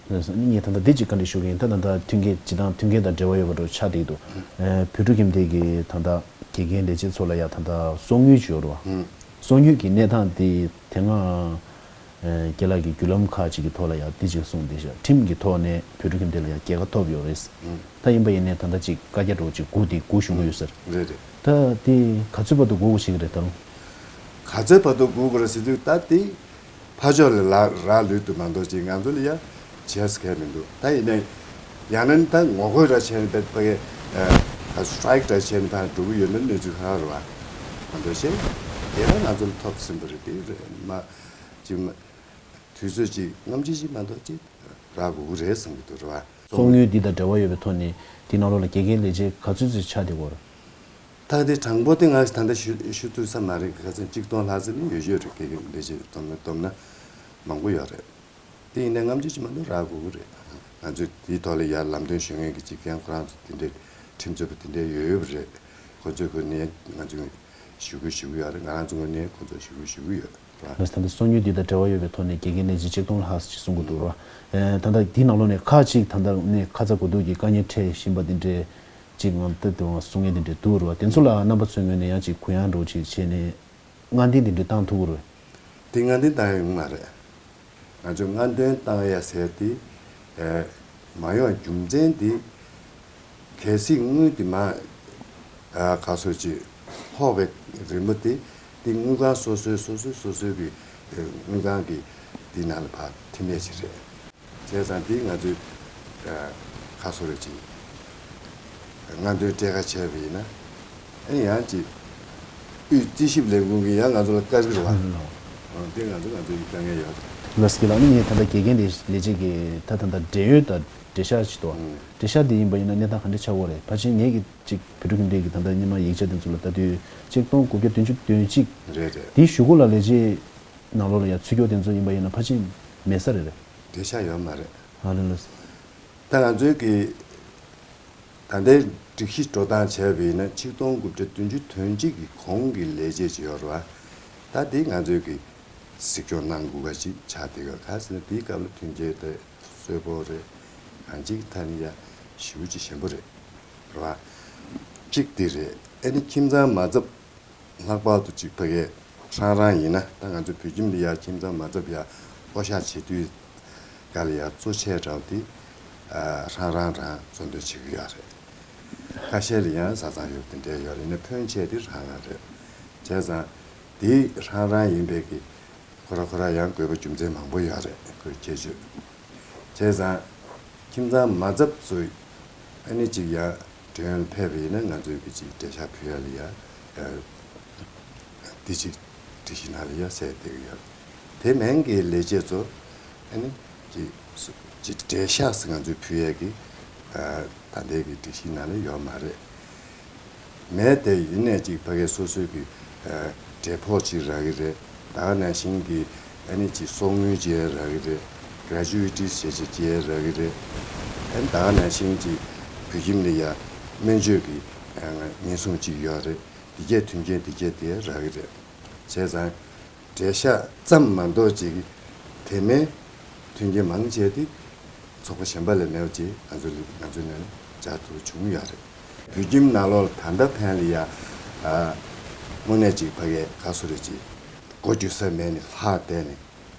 བ། ངས་ད་ལྟ་འདི་ཅིག་བཀའ་འདྲི་ཞུ་གི་ཡིན། ད་ད་ལྟ་མཐུན་རྐྱེན་སྤྱི་དང་མཐུན་རྐྱེན་དང་འབྲེལ་བ་ཡོད་པ་འདྲ་ཆགས་བསྡད་འདུག་ཨེ་བོད་ཕྲུག་ཁྱིམ་སྡེ་གི་ད་ལྟ་དགེ་རྒན་ལས་བྱེད་ཚོ་ལ་ཡ་ད་ལྟ་གསང་ཉུལ་ཅིག་ཡོད་རེད་བ། གསང་ཉུལ་གྱི་གནས་སྟངས་དེ་དེ་སྔ། ཨེ་རྒན་ལགས་ཀྱིས་བརྒྱུད་ལམ་ཁག་ཅིག་གི་ཐོག་ལ་ཡང་འདི་ཅིག་གསུངས་བསྡད་ཤག་ཁྲིམས་ཀྱི་ཐོག་ནས་བོད་ཕྲུག་ཁྱིམ་སྡེ་ལ་ཡང་རྒྱལ་ཁ་ཐོབ་ཡོད་རེད། ད་ཡིན་པ་ཡིན་ནའི་ད་ལྟ་ཅིག་བཀའ་རྒྱ་འདྲ་བོ་ཅིག་སྒུག་དེ་སྒུག་བཞུགས་ཀྱི་ཡོད་ཟེར། རེད་རེད། ད་དེ་ག་ཚོད་བར་དུ་སྒུག་དགོས་ཤེས་ཀྱི་རེད་ད་རུང་། ག་ཚོད་བར་དུ་སྒུག་དགོས་རེད་ཟེར་དུས་ད་དེ་ཕར་ཕྱོགས་ལ་ལ་རག་ལུས་འདུག་མ་གཏོགས་ཅིག་ང་ཚོ་ལ་ཡང་བྱས་ཟེར་མཁན་མི་འདུག་ད་ཡིན་ནའི་ཡང་ན་ད་ངོ་རྒོལ་འདྲ་བྱས་ནས་ད་ཕ་གི་ཨ་སི་ཊི་རའི་ཀི་འདྲ་བྱས་ནས་ཕར་འགྲོ་གི་ཡོད་ན་གནས་ཚུལ་ཁག་ཁག་རེད་བ། མ་གཏོགས་ཅིག་དེ་ལ་ང་ཚོ་ལ་ཐོབ་ཟིན་པ་རེད། དེ་རེད་མ། ཅིག་མ། དུས་ཚོད་ཅིག་སྔ་ཕྱི་ཅིག་མ་གཏོགས་ཅིག་རག་དགོས་ཀྱི་རེད་བསམ་གྱི་འདུག་རེད་བ། གསང་ཉུལ་འདི་དང་འབྲེལ་བ་ཡོད་པའི་ཐོག་ནས་དེའི་ནང་ལོགས་ལ་དགེ་རྒན་ལས་བྱེད་ག་ཚོད་ཙམ་ཆགས་བསྡད་ཡོད་རེད། ད་དེ་དྲང་པོ་དེ་ང་ད་ལྟ་ཞུ་ཞུ་ཐུབ་ས་མ་རེད། ཁ་སང་གཅིག་སྟོང་ལྷག་ཙམ་ནི་ཡོད་ཡོད་རེད། དགེ་རྒན་ལས་བྱེད་བསྡོམས་ན་བསྡོམས་ན་མང་པོ་ཡོད་རེད། དེ་ཡིན་ནའི་སྔ་ཕྱི་ཅིག་མ་གཏོགས་རག་དགོས་ཀྱི་རེད། ང་ཚོས་དེའི་ཐོག་ལ་ཡར་ལམ་སྟོན་ཞུ་མཁན་གྱི་སྤྱི་རྒན་ཁོ་རང་ཚོ་དེ་འདྲའི་ཁྲིམས་རྩོད་པ་དེ་འདྲའི་ཡོད་ཡོད་པ་རེད། ཁོ་ཚོའི་ངོས་ནས་ང་ཚོས་ཞུ་དགོས་ཞུ་གི་ཡོད་རེད། ང་རང་ཚོའི་ངོས་ནས་ཁོ་ཚོར་ཞུ་དགོས་ཞུ་གི་ཡོད་རེད། ལགས་སོ། ད་ལྟ་གསང་ཉུལ་འདི་དང་འབྲེལ་བ་ཡོད་པའི་ཐོག་ནས་དགེ་རྒན་ལས་བྱེད་གཅིག་སྟོང་ལྷག་ཅིག་གསུང་གི་འདུག་ར། ཨེ་ད་ལྟ་འདིའི་ནང་ལོགས་ནས་ཁག་ཅིག་ད་ལྟ་ནས་ཁ་ཚ་དགོས་གཏུགས་ཀྱི་དཀའ་ངལ་འཕྲད་བཞིན་པ་འདི་འདྲའི་ཅིག་ངང་ལྟ་དུ་གསུང་མཁན་འདི་འདྲའི་འདུག་ར་བ། དེ་ཚོ་ལ་རྣམ་པ་ཚོའི་ངོས་ནས་ཡང་ཅིག་གུ་ཡངས་འདྲ་བོ་ཅིག་བྱས་ནས་སྔ་འདོན་འདི་འདྲའི་བཏང་ཐུབ་ཀྱི་རེད། དེ་སྔ་འདོན་བཏང་ཡ་ཡོང་མ་རེད། ང་ཚོས་སྔ་འདོན་བཏང་ཡ་ཟེར་དེ་ཨེ་མ་ཡོང་རྒྱུ་མཚན་དེ། གལ་སྲིད་དངུལ་དེ་མ་ཨ་ག་སོ་ཅིག་ཕོག་པའི་རིན་པ་དེ་དེ་དངུལ་ཁང་སོ་སོའི་སོ་སོའི་སོ་སོའི་གི་ཨེ་དངུལ་ཁང་གི་དེ་ནང་ལ་ཕར་འཐེན་ཡས་ཅིག་རེད། བྱས་ཙང་དེ་ང་ཚོས་ཨ་ག་སོ་རེ་ཅིག་སྔ་འདོན་སྤྲད་ཁ་བྱས་པ་ཡིན་ན། ཨེ་ཡང་ཅིག་དབུས་རྩིས་ཞིབ་ལས་ཁུངས་ཀྱིས་ཡང་ང་ཚོ་ལ་བཀའ་འགུག་རེད་བ། ཨང་། དེ་ང་ཚོ་ང་ཚོའི་དཀའ་ངལ་ཡོད་རེད། ལགས་སོ། ལགས་ནི་ངས་ད་ལྟ་དགེ་རྒན་ལས་ལས་བྱེད་ཀྱི་ད་ད་ལྟ་འབྲེལ་ཡོད་དང་འབྲེལ་ཤག་ཅིག་འདུག་བ། ཨང་། འབྲེལ་ཤག་དེ་ཡིན་པ་ཡིན་ན་གནས་སྟངས་ག་འདྲ་ཆགས་ཀྱི་ཡོད་རེད། ཕལ་ཆེར་ངེད་ཀྱི་ཅིག་བོད་ཕྲུག་ཁྱིམ་སྡེ་གི་ད་ལྟ་སྔོན་མ་ཡིག་ཆ་དེ་ཚོ་ལ་ལྟ་དུས་གཅིག་སྟོང་དགུ་བརྒྱ་བདུན་ཅུ་དོན་གཅིག་རེད་རེད། དེའི་གཞུག་གུ་ལ་ལས་བྱེད་ནང་ལོགས་ལ་ཡང་ཚུད་སྐྱོར་དེ་ཚོ་ཡིན་པ་ཡིན་ན་ཕལ་ཆེར་མེད་ས་རེད་རེད། འབྲེལ་ཤག་ཡོད་མ་རེད། ཨ་ལེ་ལགས་སོ། ད་ང་ཚོའི་གི་ད་ལྟའི་སྒྲིག་གཞི་འགྲོ་སྟངས་བྱས་པ་ཡིན་ན་ཆིག་སྟོང་དགུ་བརྒྱ་བདུན་ཅུ་དོན་གཅིག་གི་གོང་གི་ལས་བྱེད་ཅིག་ཡོད་རེད་བ། ད་དེ་ང་ཚོའི་གི་གཟིགས་སྐྱོང་གནང་དགོས་པ་ཞིག་ཆགས་བསྡད་ཡོད། ག་ཟེར་ན་དེའི་སྐབས་ལ་མཐུན་རྐྱེན་དེ་གསོལ་པོ་རེད། གང་ཅིའི་ཐད་ནས་ཡ་ཞེ་པོ་ཅིག་ཞན་པོ་རེད། རེད་བ། གཅིག་དེ་རེད། ཨ་ནི་ཁྱིམ་ཚང་མ་ཚབ། ལྷག་པར་དུ་གཅིག་ཕ་གིའི་རང་རང་ཡིན་ན་ད་ང་ཚོ་བོད་ཁྱིམ་ལ་ཡ་ཁྱིམ་ཚང་མ་ཚབ་ཡ་བསྐོ་བཞག་བྱེད་དུས་ག་ལ་ཡ་གཙོ་ཆེ་དྲགས་དེ་ཨ་རང་རང་རང་འཚོ་སྡོད་བྱེད་ཀྱི་ཡོད་རེད། ཁ་ཤས་ལ་ཡང་བཟའ་ཚང་ཡོད་དེ་འདྲའི་ཡོད་རེད། ཡིན་ན་ཕོན་ཆེ་དེ་རང་རང་རེད། བྱས་ཙང་དེ་རང་རང་ཡིན་པའི་གི་ཁོ་ར་ཁོ་ར་ཡང་དགོས་པ་རྒྱུ་མཚན་མང་པོ་ཡོད་རེད། ཁོའི་ཁྱད་ཆོས། བྱས་ཙང་ཁྱིམ་ཚང་མ་ཚབ་ཚོས་ཨ་ནི་ཅིག་ཡང་འབྲེལ་ཡོད་ལ་ཕེབས་པ་ཡིན་ན་ང་ཚོའི་གི་ཅིག་འབྲེལ་ཤག་ཕུལ་ཡ་ལ་ཡ་ཨ་འདི་ཅིག་སྒྲིག་གཞི་ནང་ལ་ཡ་གསལ་བསྡད་ཀྱི་ཡོད། དེ་མིན་གྱི་ལས་བྱེད་ཚོ་ཨ་ནི་ཅིག་ཅིག་འབྲེལ་ཤག་ཟེར་ང་ཚོས་ཕུལ་ཡ་གི་ཨ་ད་ལྟའི་གི་སྒྲིག་གཞི་ནང་ལ་ཡོད་མ་རེད། མེད་དེ་ཡིན་ནས་ཅིག་ཕ་གི་སོ་སོའི་གི་ཨ་འབྲེལ་ཕོགས་ཅིག་རག་གི་རེད། ད་ག་ནང་བཞིན་གྱི་ཨ་ནི་ཅིག་གསོག་དངུལ་ཅིག་རག་གི་རེད། གྷ་རེ་ཇུ་ཨེ་ཊི་ཟེར་ཅིག་ཅིག་རག་གི་རེད། ཨ་ནི་ད་ག་ནང་བཞིན་ཅིག་བོད་ཁྱིམ་ལ་ཡ་སྨན་བཅོས་ཀྱི་ཨ་ཉེན་སྲུང་ཅིག་ཡོད་རེད། འདི་གས་མཐུན་རྐྱེན་འདི་གས་དེ་རག་གི་རེད། བྱས་ཙང་། འབྲེལ་ཤག་ཙམ་མ་གཏོགས་ཅིག་དེ་མིན་མཐུན་རྐྱེན་མང་ཆེ་དེ་ཚོགས་པ་གཞན་པ་ལས་མེད་པ་ཅིག་ང་ཚོ་ལ་ང་ཚོའི་ནང་ནས་སྦྱར་ཐུབ་བྱུང་ཡོད་རེད། བོད་ཁྱིམ་ནང་ལོགས་ལ་ད་ལྟ་ཕན་ལ་ཡ་ཨ་དངོས་གནས་ཅིག་ཕ་གིའི་ག་སོ་རེ་ཅིག་མགོ་འགྱུར་ས་མེད་ནས་ལྷག་བསྡད་ནས་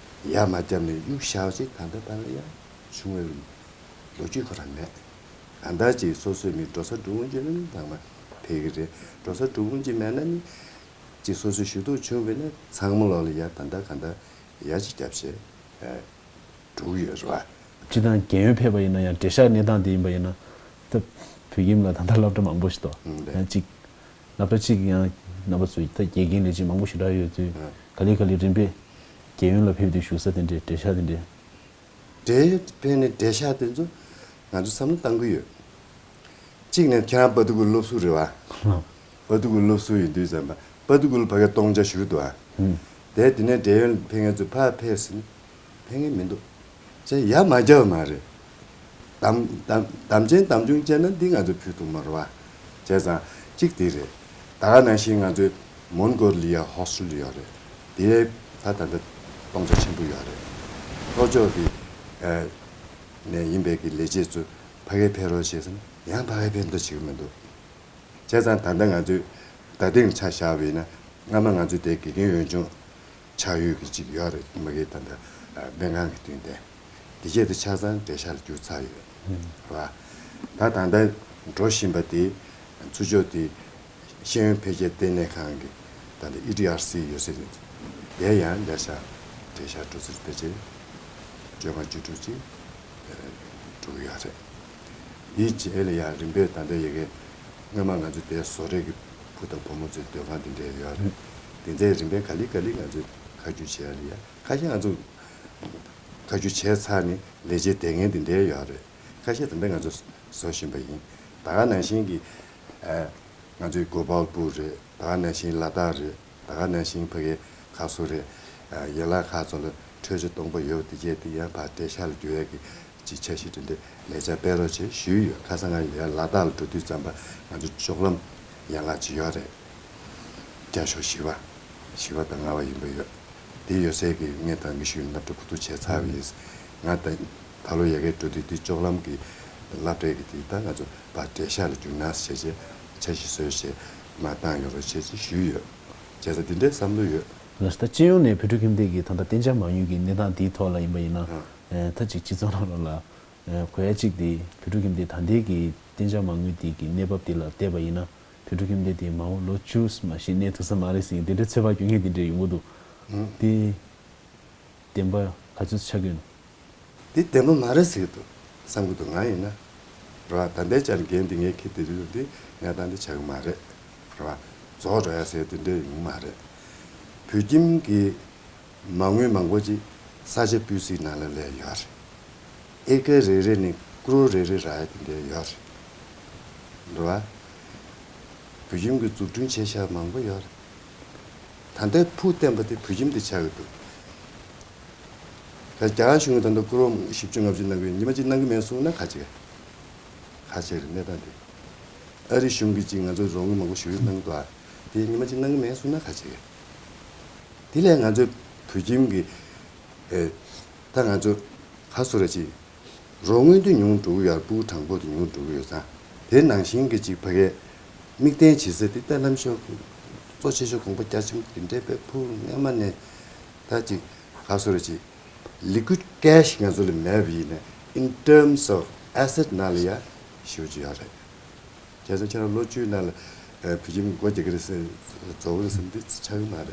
ཡར་མ་བརྒྱབ་ནས་གཡུག་བཞག་ཅིག་ད་ལྟ་ཕན་ལ་ཡ་བྱུང་བའི་ལོ་རྒྱུས་ཁོ་རང་མེད། གང་ལྟར་ཅིག་སོ་སོའི་མི་འགྲོ་ས་འགྲོ་ཀུན་ཅིག་ནི་དང་མ་ཕེབས་ཀྱི་རེད། འགྲོ་ས་འགྲོ་ཀུན་ཅིག་མེད་ན་ནི། ཅིག་སོ་སོའི་ཞུ་གཏུག་བྱུང་བས་ན་ཚང་མ་ལོག་ལ་ཡ་ད་ལྟ་ག་འདྲ་ཡ་ཅིག་རྒྱབ་བྱས་ཨེ་འགྲོ་གི་ཡོད་རེད་བ། སྤྱི་དང་རྒན་ཡོལ་ཕེབས་པ་ཡིན་ན་ཡང་འབྲེལ་ཤག་གནས་སྟངས་དེ་ཡིན་པ་ཡིན་ན། ད་བོད་ཁྱིམ་ལ་ད་ལྟ་སློབ་གྲྭ་མང་པོ་ཞིག་འདུག་ཨང་། རེད། ཡང་གཅིག་སློབ་གྲྭ་གཅིག་ཡང་རྣམ་པ་ཚོས་ད་དགེ་རྒན་ལས་བྱེད་མང་པོ་ཞེ་དྲག་ཡོད་དུས། ཨང་། ག་ལེ་ག་ལེ་རིམ་པས་རྒན་ཡོལ་ལ་ཕེབས་དུས་བཞུགས་ས་དེ་འདྲས་འབྲེལ་ཤག་དེ་འདྲས། འབྲེལ་ཡོད་ཕེབས་ནས་འབྲེལ་ཤག་དེ་ཚོ་ང་ཚོ་བསམ་བློ་བཏང་གི་ཡོད། གཅིག་ནས་ཁྱེད་རང་པ་ཏི་ཀུ་སློབ་ཟུར་རེད་བ། ཨང་། པ་ཏི་ཀུ་སློབ་ཟུར་ཡིན་དུས་ཙམ་པ་པ་ཏི་ཀུ་ལ་ཕ་གའི་སྟོང་ཆ་ཞུ་འདུག་ཨ། ཨང་། དེ་དེ་ནས་འབྲེལ་ཡོད་ཕེབས་མཁན་ཚོ་ཕར་ཕེབས་ཟིན། ཕན་གི་མི་འདུག་ཅེས་ཡ་མ་རྒྱབ་མ་རེད། དམ་དམ་དམ་ཅན་དམ་ཆུང་བྱས་ན་འདི་ང་ཚོ་ཕུལ་ཐུབ་མ་རེད་བ། བྱས་ཙང་གཅིག་དེ་རེད། ད་ག་ནང་བཞིན་ང་ཚོའི་མོན་གྷོ་ལི་ཡ་ཧོ་སི་ཊེལ་ཡོད་རེད། དེ་ད་ད་ལྟ་གཏོང་ཆ་ཆེན་པོ་ཡོད་རེད། ལྷོ་ཕྱོགས་ཀྱི་ཨ་ནས་ཡིན་པའི་གི་ལས་བྱེད་ཚོ་ཕ་གིར་ཕེབས་རོགས་བྱས་ཟེར་ན་ཡང་ཕ་གིར་ཕེབས་འདོད་བྱེད་ཀྱི་མི་འདུག་བྱས་ཙང་ད་ལྟ་ང་ཚོས་ད་ཐེངས་ཆ་བཞག་པ་ཡིན་ན་སྔ་མ་ང་ཚོས་དེ་དགེ་རྒན་འོས་སྦྱོང་ཆགས་ཡུལ་གྱི་གཅིག་ཡོད་རེད། མ་གི་ད་ལྟ་སྨན་ཁང་གི་མདུན་དེ་དེ་བྱས་དེ་ཆ་ཚང་འབྲེལ་ཤག་ལ་བསྒྱུར་ཚར་ཡོད་རེད་བ། ད་ད་ལྟ་འགྲོ་བཞིན་པ་དེ་ཚུར་ཕྱོགས་དེ་ཤེས་ཡོན་འཕེལ་རྒྱས་ལྟེ་གནས་ཁང་གི་ད་ལྟ་ཨི་ཌི་ཨར་སི་ཡོད་ས་རེད། དེ་ཡང་ལས་ཤག་འབྲེལ་ཤག་འགྲོ་ཚུལ་དེ་བྱས་བཅོ་ལྔ་བཅུ་དྲུག་ཅིག་འགྲོ་གི་ཡོད་རེད། དེའི་རྗེས་ལ་ཡང་རིམ་པས་ད་ལྟ་ཡ་གི་སྔ་མ་ང་ཚོ་དེ་བཟོ་གྲྭའི་གི་བུ་དང་བུ་མོ་ཚོའི་སྡོད་ཁང་དེ་འདྲ་ཡོད་རེད། དེ་ཚོའི་རིམ་པས་ག་ལེ་ག་ལེ་ང་ཚོས་ཁ་བསྒྱུར་བྱས་ལ་ཡ་ཁ་ཤས་ང་ཚོ་ཁ་བསྒྱུར་བྱས་ཚར་ནས་ལས་བྱེད་དེ་ངན་དེ་འདྲ་ཡོད་རེད། ཁ་ཤས་ད་ལྟ་ང་ཚོ་བཟོ་བཞིན་པ་ཡིན། ད་ག་ནང་བཞིན་གྱི་ཨ་ང་ཚོའི་གོ་པལ་པུར་རེད། ད་ག་ནང་བཞིན་ལ་དྭགས་རེད། ད་ག་ནང་བཞིན་ཕ་གའི་ཁ་སོ་རེད། ཡན་ལག་ཁག་ཚོ་ལ་འཕྲོད་བཅུད་སྟོང་པ་ཡོད་པ་དེ་བྱས་ཏེ་ཡང་ཕར་འབྲེལ་ཤག་ལ་བསྒྱུར་ཡས་ཀྱི་ཅིག་འཆར་གཞི་དེ་འདྲ་ལས་འཆར་སྤེལ་རོགས་བྱེད་ཞུས་ཡོད། ཁ་སང་ང་ཡང་ལ་དྭགས་ལ་འགྲོ་དུས་ཙམ་པ་ང་ཚོ་ལྕོག་ལམ་ཡན་ལག་ཅིག་ཡོད་རེད། བརྒྱ་ཤོག་བཞི་པ། བཞི་པ་དང་ལྔ་པ་ཡིན་པ་ཡོད། དེ་ཡོད་སའི་གི་ངས་ད་མི་ཤུགས་སློབ་གྲྭ་གོ་བསྡུར་བྱས་ཚར་བ་ཡིན། ང་ད་ད་ལོ་ཡ་གིར་འགྲོ་དུས་དེ་ལྕོག་ལམ་གྱི་སློབ་གྲྭའི་གི་དེ་ད་ང་ཚོ་ཕར་འབྲེལ་ཤག་ལ་བསྒྱུར་ན་བྱས་བྱས་འཆར་གཞི་བཟོས་བྱས་མར་བཏང་ཡོང་རོགས་བྱས་ཅེས་ཞུས་ཡོད། བྱས་ཙང་དེ་འདྲའི་བསམ་བློ་ཡོད། ལགས་སོ། ད་སྤྱི་ཡོངས་ནས་བོད་ཕྲུག་ཁྱིམ་སྡེ་གི་ད་ལྟ་གཏན་འཇགས་མ་དངུལ་གྱི་གནས་སྟངས་དེའི་ཐོག་ལ་ཡིན་པ་ཡིན་ན། ཨ། ཨེ། ད་ཅིག་སྤྱི་ཚོགས་ནང་ལོགས་ལ་ཨེ་གོ་ཡ་གཅིག་དེ་བོད་ཕྲུག་ཁྱིམ་སྡེ་ད་ལྟའི་གི་གཏན་འཇགས་མ་དངུལ་དེ་གི་གནས་བབ་དེ་ལ་བལྟས་པ་ཡིན་ན། བོད་ཕྲུག་ཁྱིམ་སྡེ་དེ་མ་འོངས་ལོ་བཅུ་མ་ཞིག་གནས་ཐུབ་ས་མ་རེད་ཟེར་དེ་འདྲའི་ཚོད་དཔག་སྐྱོན་མཁན་དེ་འདྲ་ཡོང་གི་འདུག་ཨང་། དེ་བདེན་པ་ག་ཚོད་ཆགས་ཀྱི་ཡོད་ན། དེ་བདེན་པ་མ་རེད་ཟེར་གྱི་འདུག་བསམ་གྱི་འདུག་ང་ཡིན་ན། རེད་བ། ད་ལྟའི་ཆར་འགན་དེ་ངས་འཁྱེར་བསྡད་དུས་དེ་གནས་སྟངས་དེ་ཆགས་ཀྱི་མ་རེད། རེད་བ། རྫོགས་འགྲོ་ཡ་ཟེར་དེ་འདྲ་ཡོང་གི་མ་རེད། བོད་ཁྱིམ་གྱི་མ་དངུལ་མང་པོ་ཅིག་ས་ཆ་སྤུས་གཟིགས་ནང་ལ་སླེབས་ཡོད་རེད། ཨེ་ཀར་རེ་རེ་ནས་ཀོ་རོར་རེ་རེ་རག་ཡ་དེ་འདྲ་ཡོད་རེད། རེད་བ། བོད་ཁྱིམ་གྱི་འཛུགས་སྐྲུན་བྱས་བཞག་མང་པོ་ཡོད་རེད། ད་ལྟའི་ཕུགས་བརྟན་པ་དེ་བོད་ཁྱིམ་དེ་ཆགས་ཀྱི་འདུག་ད་རྒྱ་གར་གཞུང་གིས་ད་ལྟ་ཀོ་རོར་བཞི་བཅུ་ལྔ་བཅུ་གནང་གི་ཡོད། ཉི་མ་གཅིག་གནང་གི་མེད་གསུངས་ན་ག་བྱེད། ག་བྱེད་རེད་གནས་སྟངས་དེ། ཨ་རི་གཞུང་གིས་ཅིག་ང་ཚོར་རོགས་དངུལ་མང་པོ་ཞིག་གནང་གི་འདུག་ཨ། དེ་ཉི་མ་གཅིག་གནང་གི་མེད་གསུངས་ན་ག་བྱེད། དེ་ལས་ང་ཚོའི་བོད་ཁྱིམ་གྱི་ཨེ། ད་ང་ཚོ་ག་སུ་ར་ཅིག་རོགས་དངུལ་དེ་ཉུང་འགྲོ་གི་ཡོད་རེད། ཕྲུ་གུ་གྲངས་འབོར་དེ་ཉུང་འགྲོ་གི་ཡོད་ཙང་། དེ་ནང་བཞིན་གྱི་ཅིག་ཕ་གའི་དམིགས་རྟེན་བྱེད་ས་དེ་ད་ལམ་ཤོག་གཙོ་ཆེ་ཤོས་གོང་པོ་རྒྱ་ཆེན་པོ་དེ་འདྲའི་དཔེ་ཕུགས་སྔ་མ་ནས་ད་ཅིག་ག་སུ་ར་ཅིག་ལི་ཀུད་ཀེཤ་ང་ཚོ་ལ་མེད་པ་ཡིན་ན་in terms of asset ནང་ལ་ཡ་ཞེ་པོ་ཅིག་ཡོད་རེད། བྱས་ཙང་ཁྱེད་རང་ལོ་བཅུའི་ནང་ལ་ཨ་བོད་ཁྱིམ་སྒོ་རྒྱག་གི་རེད་ཟེར་རྫོགས་གི་རེད་ཟེར་འདི་ཆགས་ཀྱི་མ་རེད།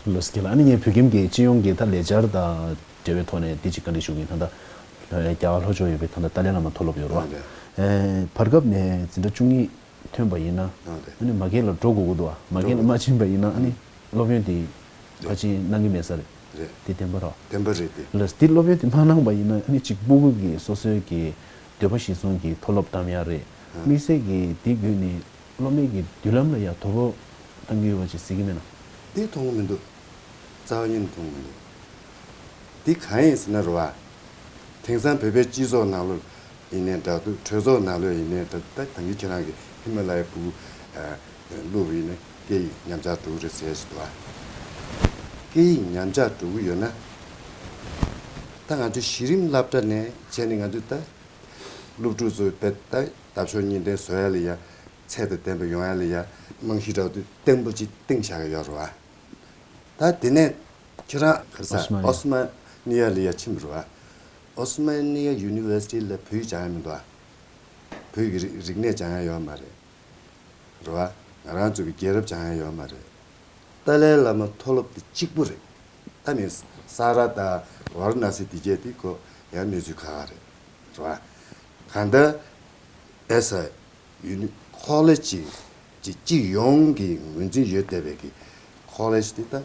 ལགས་སོ། རྒན་ལགས། ཨ་ནི་ངས་བོད་ཁྱིམ་གྱི་སྤྱི་ཡོངས་ཀྱི་ད་ལས་འཆར་དང་འབྲེལ་བའི་ཐོག་ནས་འདི་ཅིག་བཀའ་འདྲི་ཞུ་གི་ཡིན། ད་ལྟ་རྒྱ་གར་ལྷོ་ཕྱོགས་ཡོད་པའི་ད་ལྟ་ཏཱ་ལའི་བླ་མ་མཐོ་སློབ་ཡོད་རེད་བ། ཨ་རེད། ཨེ། བར་སྐབས་ནས་འཛིན་གྲྭ་བཅུ་གཉིས་ཐོན་པ་ཡིན་ན། ཨ་རེད། ཨ་ནི་མ་གི་ལ་འགྲོ་དགོས་ཀྱི་འདུག་བ། མ་གི་ལ་མ་ཕྱིན་པ་ཡིན་ན་ཨ་ནི་སློབ་ཡོན་དེ་ཕར་ཕྱིན་གནང་གི་མེད་ས་རེད། རེད། དེ་བདེན་པ་རེད། བདེན་པ་རེད་དེ། ལགས་སོ། དེ་སློབ་ཡོན་དེ་མ་གནང་པ་ཡིན་ན་ཨ་ནི་གཅིག་སྤུ་གུ་གི་སོ་སོའི་གི་འདོད་པ་གཞིར་བཟུང་གི་མཐོ་སློབ་བཏང་ཡ་རེད། ཨ། དམིགས་བསལ་གྱི་དེ་བརྒྱུད་ནས་སློབ་མའི་གི་མདུན་ལམ་ལ་ཡ་དོ་ཕོག་བཏང་གི་ཡོད་པ་ཅིག་གཟིགས་ཀྱི་མེད་ན། དེ་མཐོང་གི་མི་འདུག་རྩ་བ་ཉིད་ནས་མཐོང་གི་མི་འདུག་དེ་གང་ཡིན་ཟེར་ན་རེད་བ། དེང་སང་བོད་པའི་སྤྱི་ཚོགས་ནང་ལོགས་ཡིན་ནའི་འདྲ་འདུག་གྲོས་ཚོགས་ནང་ལོགས་ཡིན་ནའི་འདྲ་འདུག་ད་ད་གིན་ཁྱེད་རང་གིས་ཧི་མ་ལ་ཡའི་སྤུ་གུ་ཨ་བླུགས་པ་ཡིན་ན་སྐད་ཡིག་ཉམས་ཆག་འགྲོ་གི་རེད་ཟེར་ཞིག་འདུག་ཨ། སྐད་ཡིག་ཉམས་ཆག་འགྲོ་གི་ཡོད་ན། ད་ང་ཚོ་གཞི་རིམ་སློབ་གྲྭ་ནས་བྱས་ནས་ང་ཚོས་ད་སློབ་ཕྲུག་ཚོ་བེད་ད་འདབ་གཤོག་གཉིས་ལྡན་བཟོ་ཡ་ལ་ཡ་ཚད་དང་ལྡན་པ་ཡོང་ཡ་ལ་ཡ་རྨང་གཞི་འདྲ་བོ་དེ་བརྟན་པོ་ཅིག་བཏིང་བཞག་གི་ཡོད་རེད་བ། ད་དེ་ནས་ཁྱེད་རང་ག་རེ་ཟ། ཨོ་སི་མ་ནི་ཡ། ཨོ་སི་མ་ནི་ཡ་ལ་ཡ་ཕྱིན་པ་རེད་བ། ཨོ་སི་མ་ནི་ཡ་ཡུ་ནི་ཝར་སི་ཊི་ལ་བོད་ཡིག་སྦྱང་ཡ་མི་འདུག་ཨ། བོད་ཡིག་རིག་རིག་གནས་སྦྱང་ཡ་ཡོད་མ་རེད། རེད་བ། ང་རང་ཚོ་གི་རྒྱལ་རབས་སྦྱང་ཡ་ཡོད་མ་རེད། ཏཱ་ལའི་བླ་མ་མཐོ་སློབ་དེ་གཅིག་པུ་རེད། ད་མིན་ས་ར་དང་ཝཱ་ར་ཎ་སི་དེ་གྱད་དེ་ཁོ་ ཡང་གནས་ཚུལ་ཁག་ཁག་རེད། རེད་བ། གང་ལྟར་ཨེ་ས་ཡུ་ནི་ཁོ་ལེ་ཇི་ཅིག་སྤྱི་ཡོངས་ཀྱི་ངོས་འཛིན་ཡོད་བསྡད་པའི་གི་ཁོ་ལེ་ཇི་དེ་ད་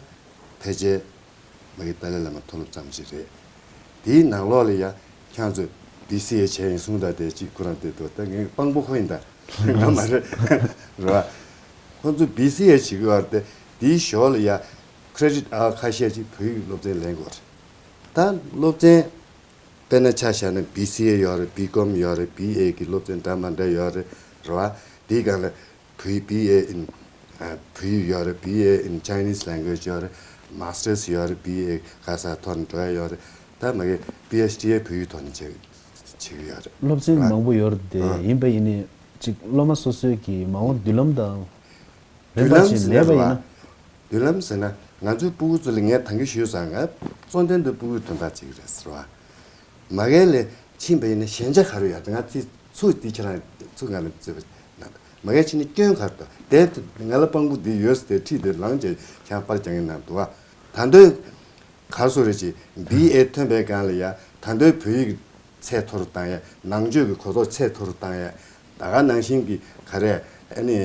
ཕལ་ཆེར་མ་གི་ཏཱ་ལའི་བླ་མ་མཐོ་སློབ་ཙམ་ཞིག་རེད། དེའི་ནང་ལོགས་ལ་ཡ་ཁྱེད་ཚོས་བི་སི་ཨེ་བྱས་ཡིན་གསུངས་ད་དེ་གཅིག་ཁོ་རང་དེ་འདུག་ད་ངས་དཔང་པོ་ཁོ་ཡིན་ད། ང་མ་རེད། རེད་བ། ཁོ་ཚོས་བི་སི་ཨེ་བྱེད་ཀྱི་ཡོད་རེད་དེ། དེའི་ཞོར་ལ་ཡ་ཁེ་རེ་ཌིཊ་ཨ་ཁ་ཤས་ཅིག་བོད་ཡིག་སློབ་ཚན་ལེན་དགོས་རེད། ད་སློབ་ཚན་དཔེར་ན་ཆ་བཞག་ན་བི་སི་ཨེ་ཡོད་རེད། བི་ཀོམ་ཡོད་རེད། བི་ཨེ་གི་སློབ་ཚན་འདྲ་མ་འདྲ་ཡོད་རེད། རེད་བ། དེའི་སྒང་ལ་བོད་ཡིག་བི་ཨེ་ཨིན་བོད་ཡིག་ཡོད་རེད། བི་ཨེ་ཨིན་ཆའི་ནིས་ལེང་གུ་ཨེ་ཇི་ཡོད་རེད། མ་སི་ཊར་སི་ཡོད་རེད། བི་ཨེ་ག་ས་ཐོག་ནས་འགྲོ་ཡ་ཡོད་རེད། ད་མ་གི་པི་ཨེཆ་ཌི་ཡ་བོད་ཡིག་ཐོག་ནས་བྱེད་བྱེད་ཀྱི་ཡོད་རེད། སློབ་ཚན་རེད་བ། མང་པོ་ཡོད་རེད་དེ། ཨ། ཡིན་པ་ཡིན་ནའི་ཅིག་སློབ་མ་སོ་སོའི་གི་མ་འོངས་མདུན་ལམ་དང་། རིམ་པ་མདུན་ལམ་ཅིག་ཟེར་ན་མེད་པ་རེད་ཡིན་ན། བ། མདུན་ལམ་ཟེར་ན་ང་ཚོའི་སྤུ་གུ་ཚོ་ལ་ངས་ད་གིན་ཞུས་ཙང་། ང་གཙོ་དོན་དུ་སྤུ་གུའི་དོན་དག་ཅིག་རེད་ཟེར་བ། མ་གི་ལས་ཕྱིན་པ་ཡིན་ན་ཞན་ཆ་ག་རེ་ཡོད། ང་ཚིག་ཚུགས་འདི་ཁྱེད་རང་ཚུགས་ང་ལ་བརྩེ་བ་གནང་། མ་གི་ཕྱིན་ན་སྐྱོན་ག་རེ་འདུག་དེ་ང་ལ་དཔང་པོ་འདི་ཡོད་ཟེར་ཏེ་ཁྲིད་དེ་ལངས་བྱས་ཁྱེད་རང་པར་རྒྱག་མཁན་ནང་འདུག་བ། ད་དུང་ག་རེ་ཟེར་རེད་ཅེ། བི་ཨེ་ཐོན་པའི་སྒང་ལ་ཡ་ད་དུང་བོད་ཡིག་ཚད་མཐོ་རུ་བཏང་ཡ། ནང་ཆོས་ཀྱི་གོ་རྟོགས་ཚད་མཐོ་རུ་བཏང་ཡ། ད་ག་ནང་བཞིན་གྱི་ག་རེ་ཨ་ནི་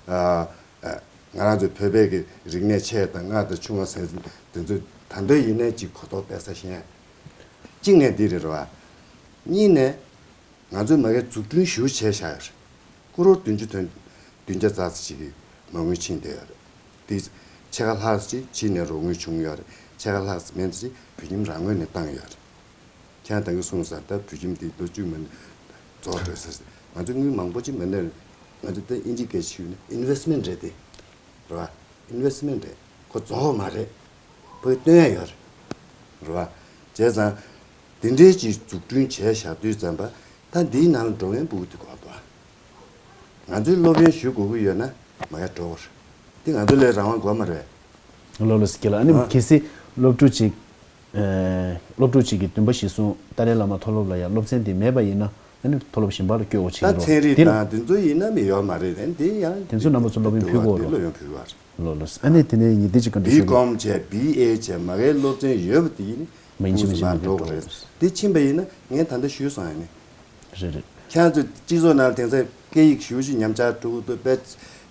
ཨ་ཨ་ང་རང་ཚོ་བོད་པའི་གི་རིག་གནས་ཆེ་དང་སྔ་དང་ཆུང་བ་ཟེར་དེ་ཚོ་ད་དུང་ཡིན་ནའི་ཅིག་གོ་རྟོགས་སྤེལ་ས་ཞན། གཅིག་ནས་འདི་རེད་རེད་བ། གཉིས་ནས། ང་ཚོས་མ་གི་འཛུགས་སྐྲུན་ཞེ་པོ་བྱས་བཞག་ཡོད་རེད། ཀོ་རོར་བདུན་ཅུ་དོན་བདུན་བརྒྱ་ཙམ་ཞིག་གི་མ་དངུལ་ཕྱིན་བསྡད་ཡོད་རེད། དེ་ཕྱེད་ཀ་ལྷག་ཅིག་ཕྱི་ནས་རོགས་དངུལ་བྱུང་ཡོད་རེད། ཕྱེད་ཀ་ལྷག་ཙམ་མིན་ཙམ་བོད་ཁྱིམ་རང་ངོས་ནས་བཏང་ཡོད་རེད། ཁྱེད་རང་ད་གིན་གསུངས་ས་ད་བོད་ཁྱིམ་དེ་ལོ་བཅུ་མ་ནས་རྫོགས་འགྲོ་ས་རེད། ང་ཚོས་དངུལ་མང་པོ་ཅིག་མ་ནས་ང་ཚོས་ད་ཨིན་ཇི་སྐད་ཞུས་ན་ཨིན་ཝེ་སི་མེན་ཊི་རེད་དེ། རེད་བ། ཨིན་ཝེ་སི་མེན་ཊི་རེད། ཁོ་རྫོགས་པ་མ་རེད། ཁོས་བཏོན་ཡ་ཡོད་རེད། རེད་བ། བྱས་ཙང་། དེ་འདྲའི་ཅིག་འཛུགས་སྐྲུན་བྱས་བཞག་དུས་ཙམ་པ། ད་འདིའི་ནང་ལ་འགྲོ་མཁན་སྤུ་གུ་དེ་དགོས་འདུག་ང་ཚོའི་སློབ་ཡོན་ཞུ་དགོས་ཀྱི་ཡོད་ན་མ་ཡ་འགྲོ་དགོས་རེད། འདི་ང་ཚོ་ལས་རང་དབང་དགོས་མ་རེད། ལོ་ལོ་སི་ཀེ་ལ་ཨ་ནི་ཨ། གལ་སྲིད་སློབ་ཕྲུག་ཅིག་ཨེ། སློབ་ཕྲུག་ཅིག་གིས་བདུན་པ་གཞིར་བཟུང་ཏཱ་ལའི་བླ་མ་མཐོ་སློབ་ལ་ཡ་སློབ་ཚན་དེ་མེད་པ་ཡིན་ན། ཨ་ནི་མཐོ་སློབ་གཞན་པ་ལ་བསྐྱོད་དགོས་བྱེད་ད་ཀྱི་རེད། ཚན་རིག་དེ་ལ་དང་དེ་ཚོ་ཡིན་ན་མི་ཡོད་མ་རེད། ཨ་ནི་དེ་ཡང་དེ་ཚོ་རྣམ་པ་ཚོ་སློབ་ཡོན་ཕུལ་དགོས་རེད། སློབ་ཡོན་ཕུལ་དགོས་རེད། ལོ་ལོ། ཨ་ནི་དེ་ནས་ཉིན་དེ་ཅིག་ག་འདྲ་བི་ཞུ་གི། ཀོམ་བྱས་བི་ཨེ་བྱས་མ་གིའི་སློབ་ཚན་ཡོད་པ་དེ་ཡིན་ནི་མ་ཡིན་ཕུགས་སུ་མ་འགྲོ་གི་རེད། དེ་ཕྱིན་པ་ཡིན་ན་ངས་ད་ལྟ་ཞུས་སོང་ཡ་ནི། རེད་རེད། ཁྱེད་ཚོ་སྤྱི་ཚོགས་ནང་དེང་སང་སྐད་ཡིག་ཞེ་པོ་ཅིག་ཉམས་ཆག་འགྲོ་གི་འདུག་དཔེ་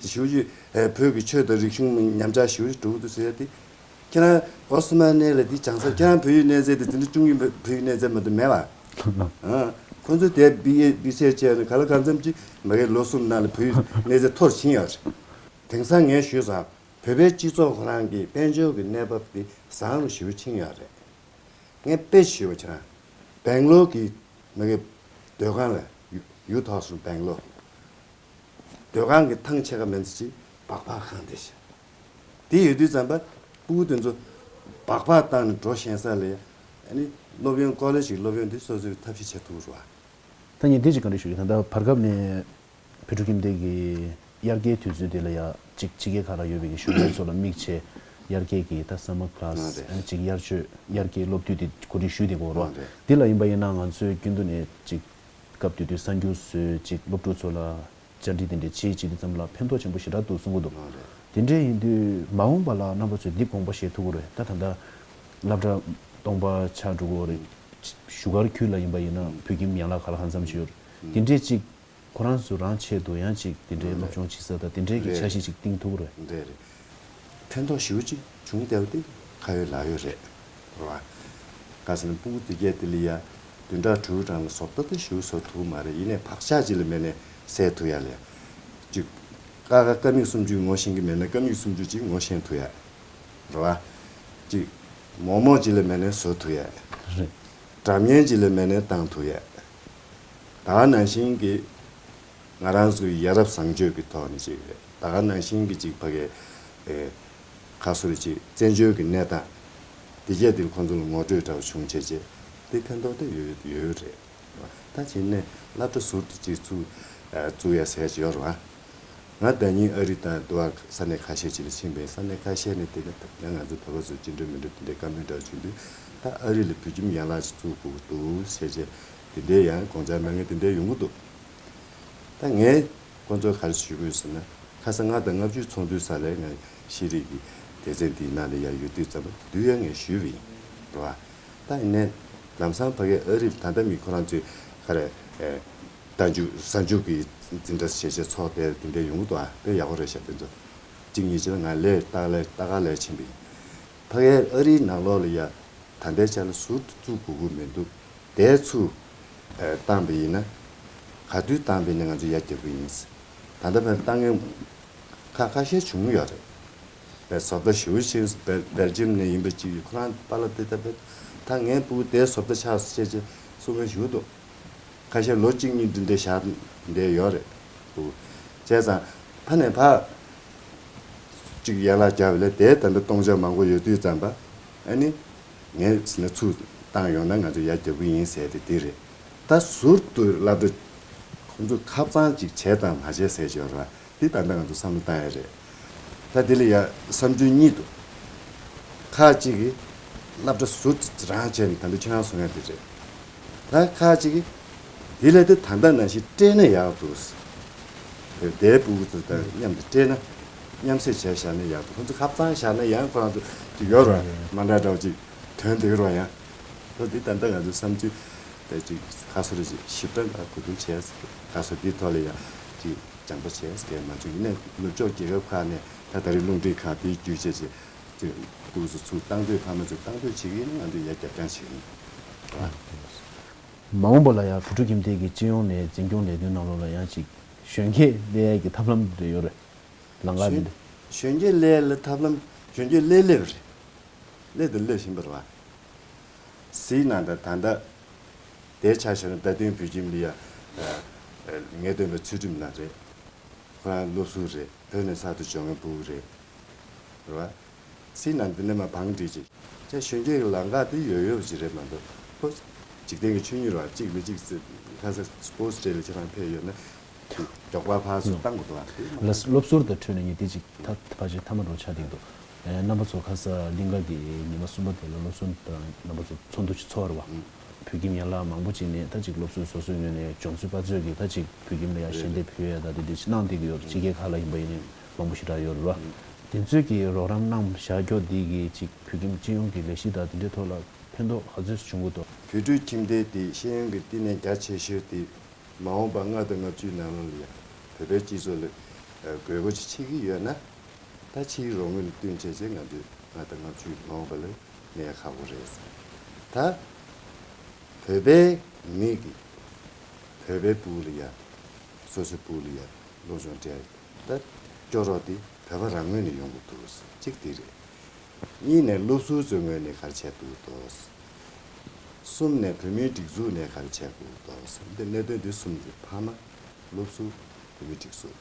ཞེ་པོ་ཅིག་ཨེ་བོད་ཀྱི་ཆོས་དང་རིག་གཞུང་ཉམས་ཆག་ཞེ་པོ་ཅིག་འགྲོ་གི་འདུག་ཟེར་ཡ་དེ། ཁྱེད་རང་ཨོ་སི་མ་ནེ་ལ་དེ་སྦྱངས་ས། ཁྱེད་རང་བོད་ཡིག་གནས་ཚད་དེ་འཛིན་གྲྭ་བཅུ་གཉིས་བོད་ཡིག་གནས་ཚད་མ་གཏོགས་མེད་པ། ཨ། ཁོ་ཚོ་དེ་བི་ཨེ་བི་སི་ཨེ་བྱས་ནས་ག་ལ་གང་འཚམ་ཅིག་མ་གིའི་ལོ་གསུམ་ནང་ལ་བོད་ཡིག་གནས་ཚད་མཐོ་རུ་ཕྱིན་ཡོད་རེད། དེང་སང་ངས་ཞུས་ཙང་བོད་པའི་སྤྱི་ཚོགས་ཁོ་རང་གི་དཔལ་འབྱོར་གྱི་གནས་བབ་དེ་བཟང་རུ་ཞེ་པོ་ཕྱིན་ཡོད་རེད། ངས་དཔེ་ཞུས་པ་བྱས་ན། སྦེང་ལོར་གྱི་མ་གིའི་སྡོད་ཁང་ལ་ཡུ་ཡུ་ཐོག་སུ་སྦེང་ལོར། སྡོད་ཁང་གི་ཐང་ཕྱེད་ཀ་མིན་ཙམ་ཅིག་སྦག་སྦག་གང་བསྡད་ཤག་དེ་ཡོད་དུས་ཙམ་པ་སྤུ་གུ་དེ་ཚོ་སྦག་སྦག་བཏང་ནས་འགྲོ་ཤེས་ས་ལས། ཨ་ནི་སློབ་ཡོན་ཀོ་ལེ་ཇི་གི་སློབ་ཡོན་དེ་སོ་སོའི་ཐབས་ཤེས་བྱེད་ཐུབ་རེད་བ། ད་ངས་འདི་ཅིག་བཀའ་འདྲི་ཞུ་གི། ད་ལྟ་བར་སྐབས་ནས་བོད་ཕྲུག་ཁྱིམ་སྡེ་གི་དབྱར་ཁའི་དུས་ཚོད་དེ་ལ་ཡ་ཅིག་ཕྱི་རྒྱལ་ཁག་ལ་ཡོད་པའི་གི་ཞུགས་གནས་ཚོ་ལ་དམིགས་བྱས་དབྱར་ཁའི་གི་ད་སམ་མར་ཀི་ལ་སི། ཨ་ནི་ཅིག་དབྱར་ཆོས་དབྱར་ཁའི་སློབ་དུས་དེ་གོ་སྒྲིག་ཞུས་བསྡད་ཀྱི་ཡོད་རེད་བ། འདི་ལ་ཡིན་པ་ཡིན་ན་ང་ཚོའི་རྒྱུན་དུ་ནས་ཅིག་སྐབས་དེ་དུས་གསར་འགྱུར་བཟོས་ཅིག་སློབ་ཕྲུག་ཚོ་ལ་བཅར་འདྲི་དེ་འདྲ་བྱེད་བྱེད་དུས་ཙམ་ལ་ཕན་ཐོགས་ཆེན་པོ་ཞེ་དྲག་འདུག་གསུང་གི་འདུག་དེ་འདྲ་ཡིན་དུས་མ་འོངས་པ་ལ་རྣམ་པ་ཚོས་འདི་དགོངས་པ་བཞེས་ཐུབ་ཀྱི་རེད། ད་ད་ལྟ་སློབ་གྲྭ་སྟོང་པ་ཆགས་འགྲོ་གི་ཡོད་རེད། བཞུགས་སྒར་ཁུལ་ལ་ཡིན་པ་ཡིན་ན་བོད་ཁྱིམ་ཡན་ལག་ཁག་ལ་གང་འཚམ་ཞིག་ཡོད་རེད། དེ་འདྲས་ཅིག་ཁོ་རང་ཚོ་རང་ཆེད་དུ་ཡང་ཅིག་དེ་འདྲའི་སློབ་སྦྱོང་བྱེད་ས་དང་དེ་འདྲའི་གི་འཆར་གཞི་ཅིག་བཏིང་ཐུབ་ཀྱི་རེད། རེད་རེད། ཕན་ཐོགས་ཞེ་པོ་ཅིག་བྱུང་བསྡད་པ་དེ་ཁ་ཡོད་ལག་ཡོད་རེད། རེད་བ། ག་ཟེར་ན་སྤུ་གུ་དེ་གས་དེ་ལ་ཡ་བདུན་ཕྲག་དྲུག་རང་ལ་བཟོ་ལྟ་དེ་ཞེ་པོ་བཟོ་ཐུབ་ཀྱི་མ་རེད། ཡིན་ནའི་བག་ཆགས་ཅིག་ལ་མེད་ནའི་སེལ་ཐུབ་ཡ་ལ་ཡ། ཅིག་ཀ་ཁ་ཀ་མིག་སུམ་ཅུ་ངོ་ཤེས་ཀྱི་མེད་ན་ཀ་མིག་སུམ་ཅུ་ཅིག་ངོ་ཤེས་ཐུབ་ཡ། རེད་བ། ཅིག་མོག་མོག་ཅིག་ལ་མེད་ནའི་བཟོ་ཐུབ་ཡ། རེད། སྒྲ་སྙན་ཅིག་ལ་མེད་ནའི་བཏང་ཐུབ་ཡ། ད་ག་ནང་བཞིན་གྱི་ང་རང་ཚོའི་ཡ་རབས་བཟང་སྤྱོད་ཀྱི་ཐོག་ནས་ཅིག་རེད། ད་ག་ནང་བཞིན་གྱི་ཅིག་ཕ་གའི་ཨེ་ཁ་སོ་རེ་ཅིག་བཙན་བྱོལ་གྱི་གནས་སྟངས་དེ་གས་དེ་ཁོང་ཚོ་ལ་ངོ་སྤྲོད་འདྲ་བོ་བྱུང་བྱས་རྗེས་དེ་ཕན་ཐོགས་དེ་ཡོད་ཡོད་རེད། ད་བྱས་ནས་སློབ་གྲྭ་ཟུར་དུ་ཅིག་བཙུགས་ཨ་བཙུགས་ཡ་ཟེར་གྱི་ཡོད་རེད་བ། ང་ཟླ་ཉིན་ཨ་རི་དང་དུ་བ་ས་གནས་ཁ་ཤས་ཅིག་ལ་ཕྱིན་པས་ས་གནས་ཁ་ཤས་ནས་དེ་ནས་ཡང་ང་ཚོ་བོད་པ་ཚོ་ཅི་འདྲ་མི་འདྲ་དེ་འདྲའི་བཀའ་མོལ་འདྲ་བྱུང་དུས་ད་ཨ་རི་ལ་བོད་ཁྱིམ་ཡན་ལག་ཅིག་བཙུགས་དགོས་ཀྱི་འདུག་ཟེར་བྱས་དེ་འདྲའི་ཡང་དགོངས་འཆར་གནང་མཁན་དེ་འདྲའི་ཡོང་གི་འདུག་ད་ངས་ཁོང་ཚོར་ག་རེ་ཞུ་དགོས་ཟེར་ན་ཁ་སང་ལྔ་དང་ལྔ་བཅུ་ཚོགས་འདུའི་ས་ལས་ང་ཤེས་རིག་གི་སྡེ་ཚན་འདིའི་ནང་ལ་ཡར་ཡོད་དུས་ཙམ་པ་དུས་ཡང་ངས་ཞུས་པ་ཡིན་རེད་བ། ད་ཡིན་ནའི་ ལམ་སང་ཕ་གིའི་ཨ་རིར་ད་ལྟ་མི་ཁོ་རང་ཚོའི་ག་རེ་ཨེ་རྟ་རྒྱུག་ཟ་རྒྱུག་གི་འཛིན་གྲྭ་བྱས་བྱས་ཚོགས་དེ་དེ་འདྲ་ཡོང་གི་འདུག་ཨ། དཔེ་ཡག་པོ་རེད་ཤག་དེ་ཚོ་གཅིག་གཉིས་བྱས་ན་ང་ལས་ལྟ་ལས་ལྟ་ག་ལས་ཕྱིན་པ་ཡིན། ཕ་གིའི་ཨ་རིའི་ནང་ལོགས་ལ་ཡ་ད་ལྟའི་ཆ་ལ་ཟུར་དུ་བཙུགས་དགོས་ཀྱི་མི་འདུག་དེ་ཚུར་ཨེ་བཏང་པ་ཡིན་ན་ག་དུས་བཏང་པ་ཡིན་ན་ང་ཚོ་ཡར་རྒྱབ་ཀྱི་ཡིན། ད་ལྟ་བར་བཏང་མཁན་ཁ་ཁ་ཤས་བྱུང་ཡོད་རེད། བཟོ་ལྟ་ཞེ་པོ་ཅིག་སྦེལ་སྦེལ་ཇམ་ནས་ཡིན་པ་ཅིག་ཁོ་རང་པཱ་ལགས་དེ་ལྟ་བུ་ད་ངའི་བུ་དེ་བཟོ་ལྟ་ཆགས་སོང་ཅེས་ཅེས་གསུང་མཁན་ཞེ་པོ་འདུག་ཁ་ཤས་ལོ་གཅིག་གཉིས་འདི་འདྲ་བཞག་བསྡད་ཡོད་རེད་འདུག་བྱས་ཙང་ཕ་ནས་ཕ་ཅིག་ཡན་ལག་བརྒྱབ་ལས་དེ་ད་ལྟ་གཏོང་ཆ་མང་པོ་ཡོད་དུས་ཙམ་པ་ཨ་ནི་ངས་ཟིན་ན་ཚུར་བཏང་ཡོང་ན་ང་ཚོ་ཡར་རྒྱབ་ཀྱི་ཡིན་ཟེར་དེ་དེ་རེད། ད་ཟུར་དུ་སློབ་གྲྭ་ཁོང་ཚོ་ཁ་གཙང་ཅིག་བྱས་དང་མ་བྱས་ཟེར་གྱི་ཡོད་རེད་བ། འདི་ད་ལྟ་ང་ཚོ་བསམ་བློ་བཏང་ཡ་རེད། ད་དེ་ལ་ཡ་བསམ་ཚུལ་གཉིས་འདུག་ཁག་ཅིག་གིས་སློབ་གྲྭ་ཟུར་རང་བྱས་ནས་ད་ལྟ་ཁྱེད་རང་གསུང་ཡ་དེ་རེད། ད་ཁག་ཅིག་གིས་དེ་ལས་དེ་ད་ལྟ་ནང་བཞིན་སྤྲད་ན་ཡག་འདུག་དེ་དེའི་ཕྲུ་གུ་ཚོ་དང་མཉམ་དུ་སྤྲད་ན་མཉམ་བསྲེས་བྱས་བཞག་ན་ཡག་འདུག་ཁོ་ཚོ་ཁ་གཙང་བཞག་ན་ཡང་ཁོ་རང་ཚོ་ཅིག་ཡོད་རེད་བ། མ་འདྲ་འདྲ་བོ་ཅིག་དོན་དེ་རུ་ཡང་། ད་འདི་ད་ལྟ་ང་ཚོའི་བསམ་ཚུལ་དེ་ཅིག་ཁ་སོ་རེ་ཞིབ་ཕྲ་ལ་གོ་བསྡུར་བྱས། ཁ་སོ་འདིའི་ཐོག་ལ་ཡང་ཅིག་སྦྱང་པ་བྱས་ཟེར་མ་བྱུང་། ཡིན་ནའི་ནུབ་ཕྱོགས་རྒྱལ་ཁབ་ཁག་ནས་ད་ད་རེས་རླུང་འཕྲིན་ཁང་དེའི་བརྒྱུད་བྱས་ཅིག་ཅིག་ཕྲུ་གུ་ཚོ་ཚུར་བཏང་འདོད་ཕ་མ་ཚོ་བཏང་འདོད་བྱེད་ཀྱི་ཡིན་ན་ང་ཚོས་ཡར་རྒྱབ་རྐྱང་བྱེད་ཀྱི་ཡིན། མ་འོངས་པ་ལ་ཡང་བོད་ཕྲུག་ཁྱིམ་སྡེ་གི་སྤྱི་ཡོངས་ནས་འཛིན་སྐྱོང་ལས་དོན་ནང་ལོགས་ལ་ཡང་ཅིག་གཞོན་སྐྱེས་སླེབས་ཡས་ཀྱི་ཐབས་ལམ་རེ་ཡོད་རེད། ལམ་ཁ་འདི་འདྲ། གཞོན་སྐྱེས་སླེབས་ཡས་ལ་ཐབས་ལམ་གཞོན་སྐྱེས་སླེབས་སླེབས་རེད། སླེབས་དང་སླེབས་བཞིན་པ་རེད་བ། གཟིགས་གནང་དང་ད་ལྟ་དེ་ཆ་བཞག་ན་རྡ་སྟེང་བོད་ཁྱིམ་ལ་ཡ་ངེས་སྟོན་པ་ཚུལ་ཁྲིམས་ལགས་རེད། ཁོ་རང་སློབ་ཟུར་རེད། བོད་ནས་གསར་དུ་འབྱོར་མཁན་ཕྲུ་གུ་རེད། རེད་བ། གཟིགས་གནང་འདི་ནས་མར་བང་སྒྲིག་ཅིག་ཅེས་གཞོན་སྐྱེས་ཀྱི་ལམ་ཁ་དེ་ཡོད་ཡོད་ཅིག་རེད་མ་གཏོགས་ཁོ་འཇིག་རྟེན་གྱི་ཆོས་ཉིད་རེད་བ། གཅིག་ལ་གཅིག་ཁ་ས་སི་པོར་ཊི་རེད་ལ་ཁྱེད་རང་ཕེབས་ཡོད་ན་མགྱོགས་པ་ཕར་ཚུར་བཏང་དགོས་འདུག་བ། ལ་སློབ་ཟུར་དང་འཕྲོས་ནས་ངས་དེ་ཅིག་ད་ཕལ་ཆེར་མཐའ་མ་འགྲོ་ཆགས་བསྡད་འདུག་རྣམ་པ་ཚོ་ཁ་ས་གླིང་ག་གི་ཉི་མ་གསུམ་པ་དེ་ལ་སློབ་ཟུར་དང་རྣམ་པ་ཚོ་ཚོགས་འདུ་ཅིག་ཚོགས་རེད་བ། བོད་ཁྱིམ་ཡན་ལག་མང་པོ་ཅིག་ནས་ད་ཅིག་སློབ་ཟུར་སོ་སོའི་ངོས་ནས་སྦྱོང་ཚུལ་དཔའ་མཛོད་ཀྱིས་ད་ཅིག་བོད་ཁྱིམ་ལ་ཡང་ཞལ་འདེབས་ཕུལ་ཡ་ད་དེ་འདྲ་ཅིག་གནང་བསྡད་ཀྱི་ཡོད་རེད། ཕྱི་རྒྱལ་ཁག་ལ་ཡིན་པ་ཡིན་ནའི་མང་པོ་ཞེ་དྲག་ཡོད་རེད་བ། དེ་ཚོས་ཀྱི་རོགས་རམ་གནང་བཞག་ཀྱོག་འདི་གི་ཅིག་བོད་ཁྱིམ་སྤྱི་ཡོངས་ཀྱི་ལས་གཞི་དང་དེ་འདྲའི་ཐོག་ལ་ཕན་ཐོགས་ག་ཚོད་བྱུང་གི་འདུག་བོད་ཕྲུག་ཁྱིམ་སྡེ་དེ་ཤེས་ཡོན་གྱི་བསྟི་གནས་རྒྱ་ཆེ་ཤོས་དེ་མ་འོངས་པ་ལྔ་དང་ལྔ་བཅུའི་ནང་ལོགས་ལ་ཡང་བོད་པའི་སྤྱི་ཚོགས་ལ་དགོས་མཁོ་ཅིག་ཆགས་ཀྱི་ཡོད་ན། ད་ཕྱིའི་རོགས་དངུལ་ལ་བསྟུན་བྱས་རྗེས་ང་ཚོས་ལྔ་དང་ལྔ་བཅུའི་ལོ་འོང་བ་ལ་གནས་ཁག་པོ་རེད། ད་བོད་པའི་མི་གིས་བོད་པའི་ཕྲུ་གུ་ལ་ཡ་སོ་སོའི་ཕྲུ་གུ་ལ་ཡ་སློབ་སྦྱོང་སྤྲད་ད་སྐྱོ་རོགས་དེ་བོད་པ་རང་ངོས་ནས་ཡོང་དགོས་འདུག་གཅིག་དེ་རེད། གཉིས་ནས་སློབ་ཟུར་ཚོའི་ངོས་ནས་ག་རེ་བྱས་འདུག་དོ། གསུམ་ནས་བོད་མིའི་སྒྲིག་འཛུགས་ནས་ག་རེ་བྱས་འདུག་དོ། འདི་གནད་དོན་འདི་གསུམ་གྱི་ཕ་མ་སློབ་ཟུར་བོད་མིའི་སྒྲིག་འཛུགས།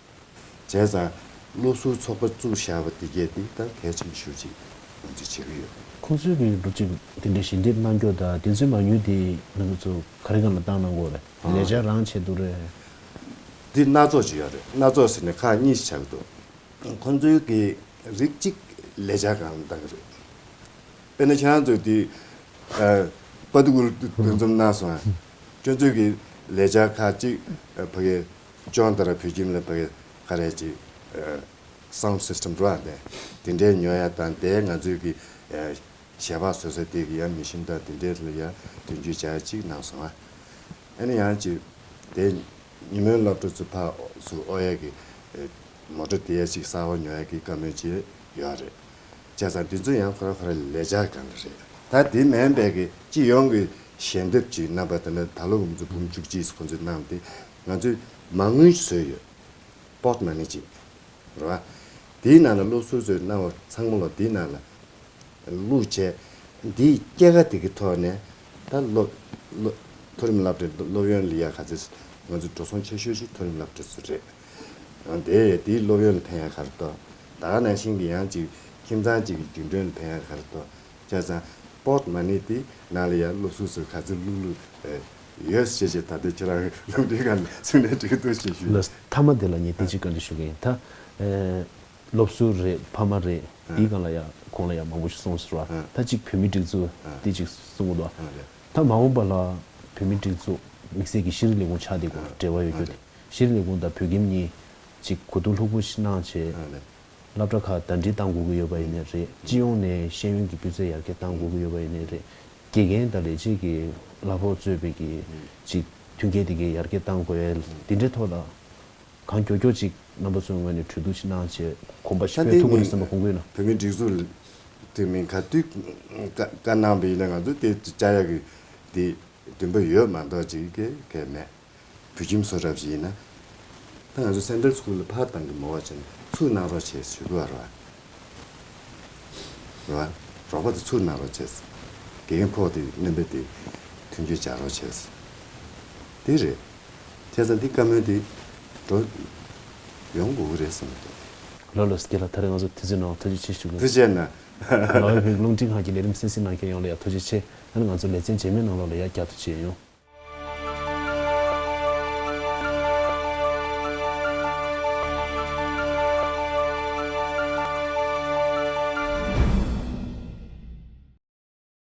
བྱས་ཙང་སློབ་ཟུར་ཚོགས་པ་བཙུགས་བཞག་པ་འདི་གས་འདི་ད་གལ་ཆེན་ཤོས་ཅིག་ངོས་འཛིན་བྱེད་ཀྱི་ཡོད། ཁོང་ཚོས་ཀྱི་འགྲོ་ཅིག་དེ་འདྲའི་ཞལ་འདེབས་གནང་རྒྱུ་དང་དེ་ཚོའི་མ་དངུལ་དེ་ནང་ཚོ་ག་རེ་སྒང་ལ་བཏང་གནང་དགོས་རེད། ལས་འཆར་རང་བྱེད་འདུག་རེད། འདི་སྣ་ཚོགས་ཅིག་ཡོད་རེད། སྣ་ཚོགས་ཟེར་ནས་ཁག་གཉིས་ཤིག་ཆགས་ཀྱི་འདུག་ཁོང་ཚོའི་གི་རིགས་གཅིག་ལས་འཆར་སྒང་ལ་བཏང་གི་རེད། དཔེར་ན་ཁྱེད་རང་ཚོས་དེ་པ་ཏི་ཀུ་ལ་འདུ་འཛོམས་གནང་སོང་ང་། ཁྱོད་ཚོས་ཀྱི་ལས་འཆར་ཁག་གཅིག་ཕ་གི་ཅོང་ཏ་ར་བོད་ཁྱིམ་ལ་ཕ་གི་ག་རེ་ཅིག་སའུན་ཌི་སིས་ཊམ་འགྲོ་བ་དེ་དེ་འདྲའི་ཉོ་ཡ་དང་དེ་ང་ཚོས་ཀྱི་ཞལ་འབག་བཟོ་ས་དེ་གི་ཡང་མི་ཤིན་ཏ་དེ་འདྲའི་ལ་ཡང་དོན་འཁྱོལ་བྱ་ཡ་གཅིག་གནང་སོང་ང་། ཨ་ནི་ཡང་ཅིག་དེ་ཉིན་མོའི་སློབ་གྲྭ་ཚོ་ཕར་ཚུར་ཨོ་ཡ་གི་མོ་ཊ་དེ་ཡ་གཅིག་གསར་པ་ཉོ་ཡ་གི་བཀའ་མོལ་བྱས་ཡོད་རེད། བྱས་ཙང་དེ་ཚོ་ཡང་ཁོ་ར་ཁོ་ར་ལས་འཆར་སྒང་ལ་རེད། ད་དེ་མིན་པའི་གི་སྤྱི་ཡོངས་ཀྱི་ཞལ་འདེབས་ཅིག་གནང་པ་དེ་ནི་ད་ལོ་ང་ཚོ་འབུམ་བཅུ་གཅིག་ཁོ་ཚོས་གནང་སྟེ་ང་ཚོས་མ་དངུལ་བཟོས་ཡོད། པོ་ཀེ་ཊི་མ་ནི་ཅིག་རེད་བ། དེའི་ནང་ལ་སློབ་ཟུར་ཚོས་གནང་བ་ཚང་མ་ལ་དེའི་ནང་ལ་བླུགས་བྱས། འདིའི་སྐྱེད་ཀ་དེ་གི་ཐོག་ནས་ད་སློབ་སློབ་མཐོ་རིམ་སློབ་གྲྭའི་སློབ་ཡོན་ལ་ཡ་ག་ཚོད་ང་ཚོ་འགྲོ་སོང་ཆེ་ཤོས་ཤིག་མཐོ་རིམ་སློབ་གྲྭ་ཚོ་རེད། དེ་དེའི་སློབ་ཡོན་ལ་ཕན་ཡ་ག་རེ་གཏོང་། ད་ག་ནང་བཞིན་གྱི་ཡང་ཅིག་ཁྱིམ་ཚང་གཅིག་གི་རྒྱུན་གྲོན་ལ་ཕན་ཡ་ག་རེ་གཏོང་། བྱས་ཙང་པོ་ཀེ་ཊི་མ་ནི་དེ་ནང་ལ་ཡ་སློབ་ཟུར་ཚོས་ག་ཚོད་བླུགས་བླུགས་ཡོད་ཟེར་བྱས་ད་ལྟ་ཁྱེད་རང་ལུང་འདྲེན་སྒང་ནས་གསུང་ནས་འགྲིག་འདུག་ཅེས་ཞུ། ལགས། མཐའ་མ་དེ་ལ་ངས་དེ་གཅིག་བཀའ་འདྲི་ཞུ་གི་ཡིན། ད་ཨེ་སློབ་ཟུར་རེད། ཕ་མ་རེད། དེའི་སྒང་ལ་ཡ་ཁོང་ལ་ཡ་མང་པོ་ཞིག་གསུངས་ཟེར་བ། ད་གཅིག་བོད་མིའི་སྒྲིག་འཛུགས་དེ་གཅིག་གསུང་གི་འདུག་ད་མ་འོངས་པ་ལ་བོད་མིའི་སྒྲིག་འཛུགས་དམིགས་བསལ་གྱི་ཤེས་རིག་ལས་ཁུངས་ཆགས་བསྡད་དགོས་འབྲེལ་བ་ཡོད་རྒྱུ་དེ། ཤེས་རིག་ལས་ཁུངས་དང་བོད་ཁྱིམ་གཉིས་གཅིག་གོ་བསྡུར་ལྷུག་པོ་ཞིག་གནང་བྱས། སློབ་གྲྭ་ཁག་ཟླ་སྒྲིལ་གཏང་དགོས་ཀྱི་ཡོད་པ་ཡིན་ནའི་རེད། སྤྱི་ཡོངས་ནས་ཤེས་ཡོན་གྱི་སྤུས་ཚད་ཡར་རྒྱས་གཏང་དགོས་ཀྱི་ཡོད་པ་ཡིན་ནའི་རེད། དགེ་རྒན་དང་ལས་བྱེད་ཀྱི་གླ་ཕོགས་གཙོས་པའི་གི་ཅིག་མཐུན་རྐྱེན་དེ་གའི་ཡར་རྒྱས་གཏང་དགོས་ཡ་དེ་འདྲའི་ཐོག་ལ་གང་མགྱོགས་མགྱོགས་ཅིག་རྣམ་པ་ཚོའི་ངོས་ནས་གྲོས་བསྡུར་ཅིག་གནང་བྱས་གོམ་པ་ཨ་སྤོས་དེ་ཐུབ་ཀྱི་རེད་བསམ་པ་གོ་གི་ཡོད་ན། བོད་མིའི་སྒྲིག་འཛུགས་དེ་མིན་ག་དུས་བཀའ་བཀའ་གནང་བ་ཡིན་ན་ང་ཚོ་དེ་བཅའ་ཡག་གི་དེ་འདུན་པ་ཡོད་མ་གཏོགས་ཅིག་གི་གལ་མེད། བོད་ཁྱིམ་བཟོ་གྲྭ་ཞིག་ཡིན་ན། ད་ང་ཚོ་སེན་ཊལ་སི་ཀུལ་ལ་ཕར་བཏང་གི་མོ་བ་ཅན་ཚུར་གནང་རོགས་བྱས་ཞུ་གི་བ་ར། ར། རོགས་པ་དེ་ཚུར་གནང་རོགས་བྱས། དགེ་རྒན་ཁོག་དེ་སྣོན་པ་དེ་མཐུན་འགྱུར་བྱ་རོགས་བྱས། དེ་རེད། བྱས་ཙང་འདི་བཀའ་མོལ་དེ་འགྲོ་ཡོང་དགོས་ཀྱི་རེད་བསམ་གི་འདུག་ལོ་ལོ་སྐྱེ་ལ་ད་རེས་ང་ཚོ་དུས་ཚོད་ནང་ཐུགས་རྗེ་ཆེ་ཞུ་གི་ཐུགས་རྗེ་ཆེ་གནང་། ལོ་བོད་རླུང་འཕྲིན་ཁང་གི་ལས་རིམ་གསན་གཟིགས་གནང་མཁན་ཡོངས་ལ་ཡང་ཐུགས་རྗེ་ཆེ། ཨ་ནི་ང་ཚོ་ལེ་ཚན་རྗེས་མའི་ནང་ལོགས་ལ་ཡང་བསྐྱར་དུ་མཇལ་ཡོང་།